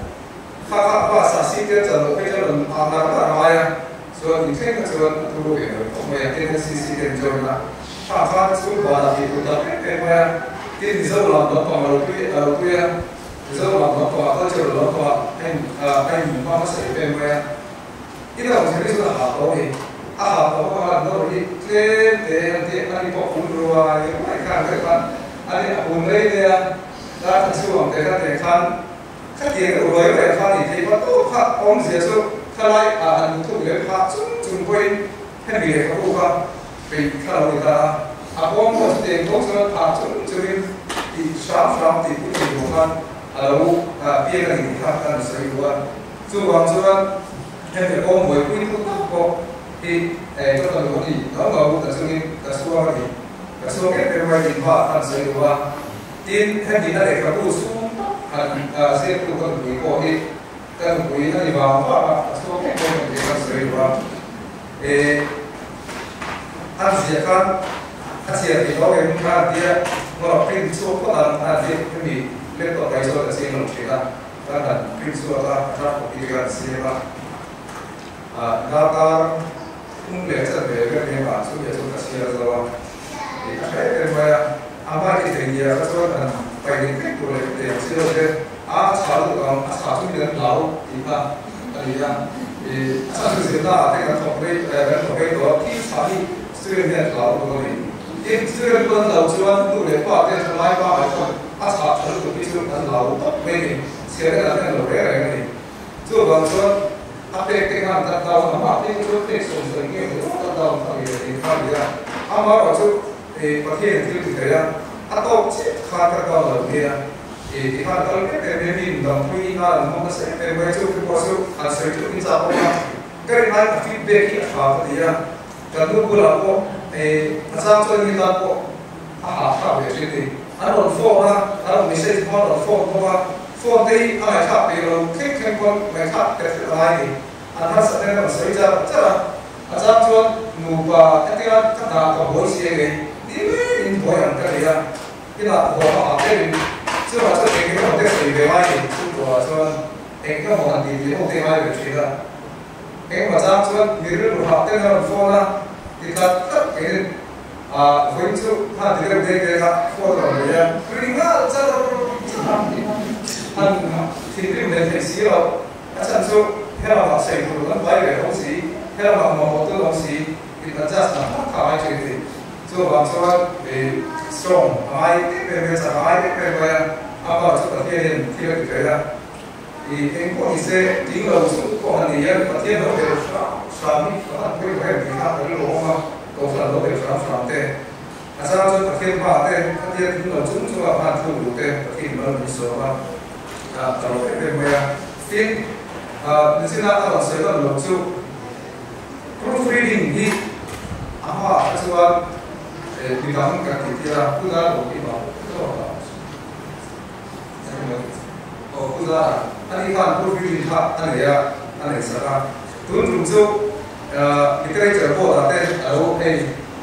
Kha kha bus ah seat te a chan loh phei chuan rawn ah ngar ngar ngai a, chuan inthleng kha chuan a thu ve lo khawp mai a, tin NCC te an join a, kha khan school ban ah tih tur tak em em mai a, tin Mizo lam lampang a lo tui a lo tui a, Mizo lam lampang ah cultural lampang ah a in a in hma hmasa em em mai a, in a rawn thlen hi chuan a hah tawh a ni, a hah tawh bawk a, nawr hi tlem te an ti a ni pawh pun ruai ruai khan deuh khan a ni a pun rei mai a, dar tha chhuang te kha tiang khan. Khatiang deuh ruai ruai kha ni thei vat tawp kha awmzia chu khalai ah han hmu thuk leh phah chung chung pawhin hemi lehkhabu kha peih kha lo ni ta a, a kawng pawh chutiang tho chuan phah chung chungin tih hram hram tih put thei tur khan a lo piak a ni tih kha kan sawi duh a. Chuvang chuan hemi kawng buaipui tu tak pawh hi ka fanu a ni ngau ngau ta chungin ka chhuang a ni, ka chhuang em em mai tih hma kan sawi duh a. Tin, hemi a lehkhabu sum tak han ziaktu ka nupui pawh hi ka nupui a ni vang vang a, a chhuak em em tih kan sawi duh a. E, an ziah khan a chhiar thei tawh em kha an tia, ngawrh print chhuak phawt ang an ziak hemi laptop ah hi chuan ka ching lo thin a, kan han print chhuak a, a draft copy te kan siam a, darkar thum leh chanve vel eng ah chu nia chuan ka chhiar zo a. Tih a hre em mai a, a hmai ti thei nia kha chuan han paih leh vek tur leh te ang si lo te, a chhah lutuk ang, a chhah chu mi kan hlau tih kha a ni a, ih a chhan chu zirna ah te kan thawk rei kan thawk rei tawh a, thil chhah hi student hian hlau lutuk a ni. Tin, student pawh an hlau chuan nu leh pa te thalai pa ai chuan a chhah tha lutuk hi chu an hlau tawp mai a ni, chhiar te an en lo reng reng a ni. Chuvang chuan a pek te khan cut down a mah phei chu pek sawm sawi nge ni aw cut down kha nge tih kha a ni a, amaherawh chu ih Pathian thil ti thei a, a tawk chiah khan cut down lo nia ih ti khan kal em em mai mi dang pui na an hmang nasa em em mai chu te pawh chu han sawi tluk in chak awm a, ka rin ai a feedback hi a tha ka ti a, kan nu bulah pawh ih a chang chuan mi tan pawh a hahthlak ve thin a ni, an rawn phone a, an rawn message hma an rawn phone bawk a. Phone te hi a ngaihthlak peih lo thleng thleng pawn ngaihthlak pe thleng a ngai ni. An harsat ten a rawn sawi char char a, a chang chuan nupa hetia ka hna ka buai si engei ni mai in buai ang ka ti a, inah huam a hah deuhin chuvang chuan eng emaw te sawi ve ngai ni chu tuah chuan eng emaw han tih tih ho te ngai ve thin a. Engemaw chang chuan mi rilru hah ten a rawn phone a, ti tlat tlat keiin Ah, vawiin chu khan ti deuh dek dek a, phone a rawn nei a, ri nghal char char a, han thinrim leh theih si lo, a chhan chu helamah sawi tur kan pai ve tho si, helamah mamawh tu awm si, in adjust nak nak kha a ngai thin a ni. Chuvang chuan i strong a ngai em em mai a, chak a ngai em em mai a, a pa chu Pathianin thil a ti thei a, i eng pawh ni se tling lo chung pawh han ni hian Pathian lo tel hram hram hi ka han pawimawh em tih kha ka rilru awm a. Kohhran lo tel hram hram te, a chang chuan Pathian hma te, Khatia thing lo chung chunga hman thu duh te Pathian mal min sawm a, ka lo em em mai a. Tin, nichina a rawn sawi nawn lo chu proofreading hi a hmaah kha chuan midang kan tih tir a, Pu Dar lo tih vang zawk a, aw Pu Dar a, ani khan proofreading kha a nei a, a nei sak a, tun tum chu. Literature board ah te a lo hei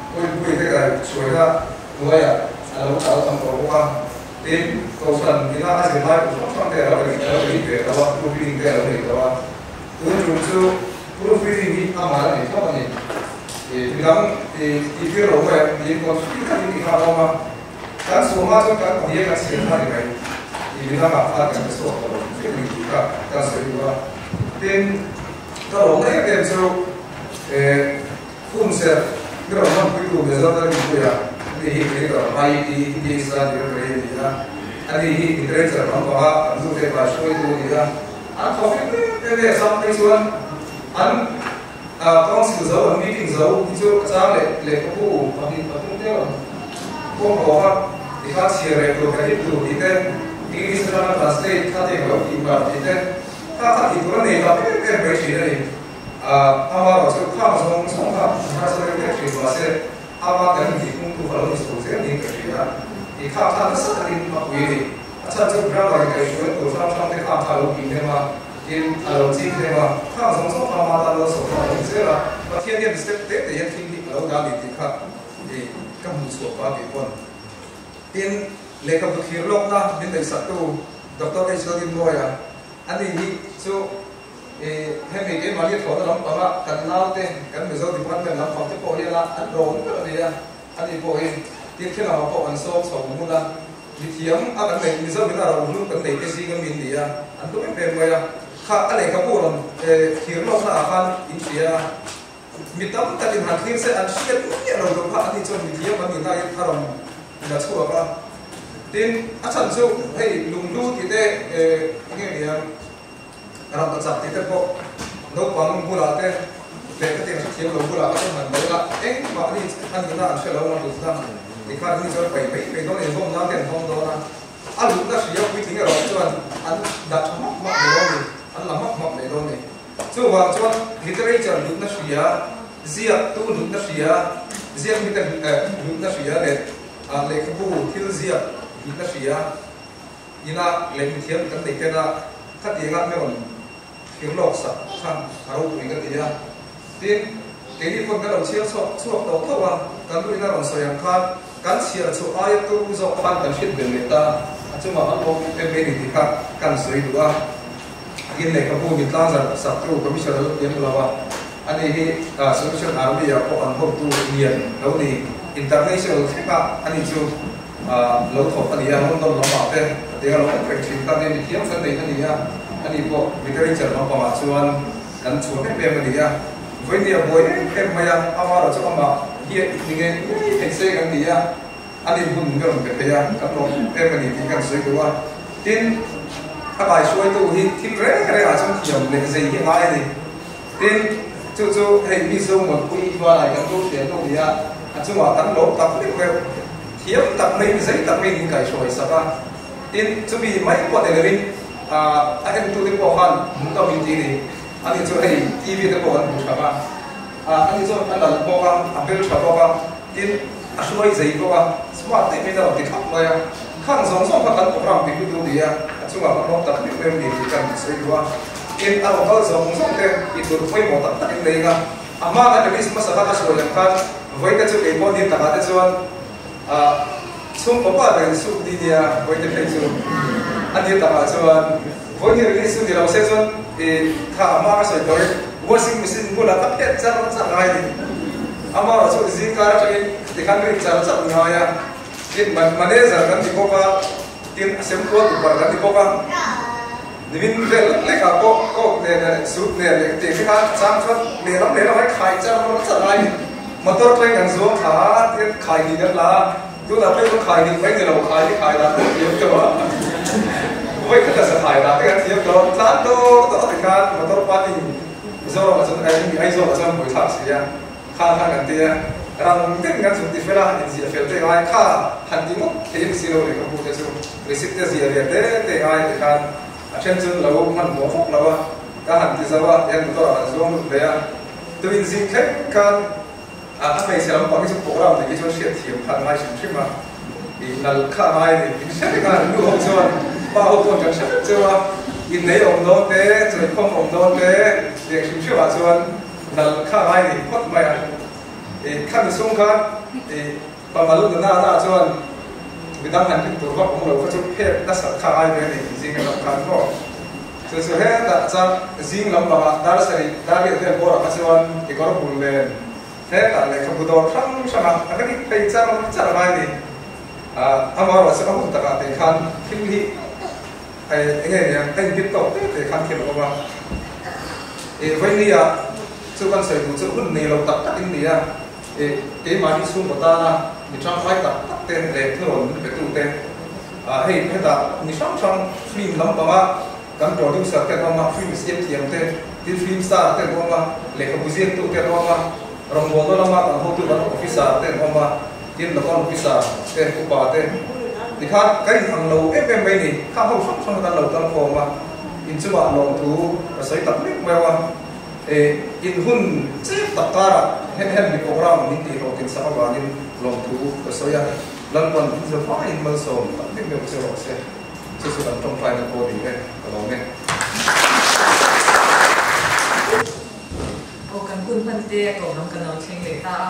Puipui te kai hruaina hnuaiah a lo kal tam tawh bawk a. Tin, Kohhran ina a zirlai bu hrang hrang te a lo ri ve tawh a, proof reading te a lo nei tawh a. Tun tum chu proof reading hi a mal a nei thlawp a ni. Midang tih tir lo mai tiin confi takin i kha a awm a. Kan suah hma chuan kan pahnih a kan chhiar kha a ni mai. Midangah khan kan hre chhuak tawh lo hrim hrim tih kha kan sawi duh a. Tin, ka lawm em em chu Khum serh i rawn hmanpuitu Mizoram mipuia ani hi Editor IET India Directory a ni a, ani hi Literature lampanga kan nu te kai hruaitu a ni a, an thawk em em e sam phei chuan an Council zo an meeting zo hi chu a chang leh lehkhabu pahnih pathum te rawn pawm tawh a, tikhan chhiar leh tur ka hit tur tih te, English atanga translate kha te englo tih par tih te, kha kha tih tur a nei tak em em mai thin a ni. Amarawh chu khang zawng zawng kha harsa deuh hlek thin mahse ama kan intihpungtu kha lo ni chho zel niin ka hria a, i khang kha nasa takin a pui a ni. A chhan chu grammar in kaihhruai tur hrang hrang te khang kha a lo pih hnem a, tin a lo chik hnem a, khang zawng zawng kha ama tan lo sawm a awm zel a, Pathian hian step te te hian thil hi a lo dah a ni tih kha i ka hmuh chhuah pah tih pawn. Tin, lehkhabu thlir lawkna min neihsaktu Doctor H. Lalrinmawia, ani hi chu Hemi keimahni thlawhna lampanga kan naute, kan Mizo department lampang te pawh hian a an rawn ber a ni a, ani pawh hi tin thil lamah pawh kan sawm chho ngun a, mithiam a kan neih Mizo in a ro hlum kan neih te zinga min ni a, an tum em em mai a, kha a lehkhabu rawn thlir lawkna ah khan in hria a, mi tam takin han thlir se an hriat miah lo tur kha ani chuan mithiam an nih laiin a rawn la chhuak a, tin a chhan chu hei lunghlu tih te enge nia. Ram ka chak tih te pawh naupang bulah te leh ka tiang hrethiam lo bulah ka chuan han dawn a, engmah ni a nihna an hre lo a hlutna tikhan ni chuan pai mai mai dawn inzawm nan te an hmang dawn a, a lutna hria puitling erawh chuan an dah tha hmak hmak leh dawn ni, an la hmak hmak leh dawn ni. Chuvang chuan literature hlutna hria, ziak tu hlutna hria, ziak mite hlutna hria leh lehkhabu thil ziak hlutna hria, Ina lehmithiam kan nei ken a, khatianga mi rawn thlir lawk sak kha a ropui ka ti a. Tin, keini pawn kan lo chhiar chhuak chhuak tawh tho a, kan lu ina rawn sawi ang khan kan chhiar chhuah aia tu zawk khan kan hriat belh leh ta a, chungah kan awm em mai ni tih kha kan sawi duh a. Tin, lehkhabu min tlangzar saktu Commissioner lo tiam lo a, ani hi Solution Army-ah pawh an hotu lian lo ni, international thlengah ani chu. Lo thawk a ni a, London lamah te a tia lo awm reng thin kha nia mithiam kan nei a ni a, ani pawh literature lampangah chuan kan chhuah em em a ni a, vawinia buai em em mai a, amah erawh chu amah hi ni ngei ngei thei se kan ti a, ani hun ka rawn pe thei a, kan lawm em em a ni tih kan sawi duh a, tin a kaihruaitu hi thil reng rengah chuan thiam leh zei hi a ngai a ni, tin chu chu hei Mizo mawlpui Himalaya kan tu thiam tu ni a, a chungah kan lawm tak meuh meuh. Thiam tak mai, zei tak mai in kaihhruai sak a, tin chumi mai pawh ni loin a entute pawh khan hmuh tam in ti ni, ani chu hei TV te pawh an hmu tha a, ani chuan a nalh bawk a, a hmel tha bawk a, tin a hruai zei bawk a, smart deuh in a rawn ti thlap mai a, khang zawng zawng kha kan program ti hlutu ni a, a chungah kan lawm tak meuh meuh ni tih kan sawi duh a, tin a rawn kal zawng zawng te tih tur pawimawh tak tak in nei a. A hma kan release hmasa kha ka sawi lang khan vawi te chu kei pawh ni takah te chuan chhungkaw pa ber in suk ni nia vawi te phei chu a ni takah chuan vawi ni release chu ni lo se chuan i kha a hma ka sawi tawh in washing machine bulah ka phet char char ngai ni ama erawh chu zingkar atangin tikhan rin char char ngai a tin manager kan ni bawk a tin a sem kual tukverh kan ni bawk a. Nimin vel lek lek ah pawh coke nen leh soup nen leh tih te khan a chang chuan lehlam lehlam ai khai char char lai motor thleng kan zuang thla a tian khai hnih kan la a tunah phei chuan khai hnih mai ni lo khai hi khai dan pawh thiam tawh a vawi khat a sa khai dan te kan thiam tawh tlan dawr dawr ti khan motor parking Mizoram ah chuan Aizawl ah chuan buai thlak si a. Kha kha kan ti a, rang deuhin kan zuk ti fel a, inziah fel te ngai kha han ti ngawt thei ang si lo leh ka pu te chu receipt te ziah ve te te ngai ti khan a then chu lo hmanhmawh vak lo a, ka han ti zo a, tihian motor ah kan zuang lut ve a, tuin zing thleng khan a hmeichhe lampang hi chu program te khi chuan hriat thiam kha an ngai hrim hrim a, ih nal kha a ngai a ni, in hre vek a, nu ho chuan pa ho pawn kan hre vek cheu a, innei awm dawn te, chawikhawm awm dawn te, tiang hrim hrim ah chuan. Nal kha ngai ni phawt mai a. I khami chhung khan i pamal nana na chuan Midang han rin tur vak awm lo kha chu phek nasat kha ngai ve a ni tih zing erawh khan maw. Chu chu hetah chuan zing lam bangah dar sarih dar riat vel bawrah kha chuan kekawr bul nen hetah lehkhabu dawr hrang hranga a ka dik phei char char a ngai a ni. Amaherawhchu a hun takah te khan thil hi eng nge niang a inbit tawk te te khan thil a awm a. Vawinia chu kan sawi duh chu hun nei lo tak tak in ni a. Keimahni chhungkaw tana mi tangkai tak tak te leh thurawn min pe tu te, hei hetah mi hrang hrang film lampanga kan producer te an awm a, film siam thiam te, tin film star te an awm a, lehkhabu ziaktu te an awm a, rawngbawlna lama kan hotu kan officer te an awm a, tin local officer te, upa te tikhan kan inang lo em em mai ni, khang ho hrang hrang kan lo kal khawm a, inchungah lawmthu ka sawi tak mek mai a. In hun chep tak karah hem hem mi program min tih hlawhtlin sak avangin lawmthu ka sawi a, Lalpan in za faiin malsawm tak mek meuh che rawh se, chu chu kan tawngtaina pawh ni e, ka lawm e. Aw kan hun hman te a tawp lam kan lo thleng leh ta a,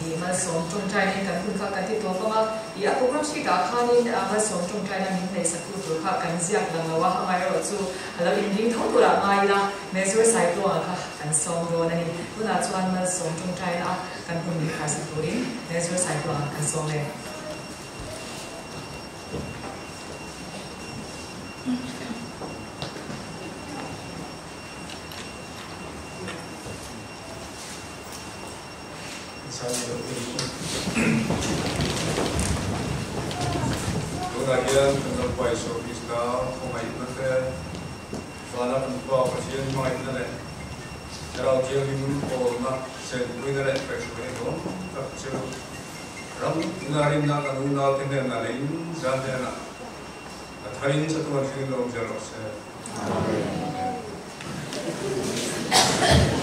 i malsawm tawngtainin kan hun kha kan ti tawp ang a, i a program sheet ah khanin malsawm tawngtaina min hleisaktu tur kha kan ziak lang lo a, amaherawhchu A lo inring tho turah ngai ila, Mezur Saitluanga kha kan sawm dawn a ni. Tunah chuan malsawm tawngtaina a kan hun min kharsak turin Mezur Saitluanga kan sawm e. Tunah hian kan Lalpa Isua Krista khawngaihna te, Vana kan Pa Pathian hmangaihna leh Thlarau Thianghlim pawlna, chenpuina leh kaihhruaina dawn tak chu ram ina rinna kan unaute hnenah leh in zan hnenah a tharin chatuan thlengin lo awm zel rawh se. Amen.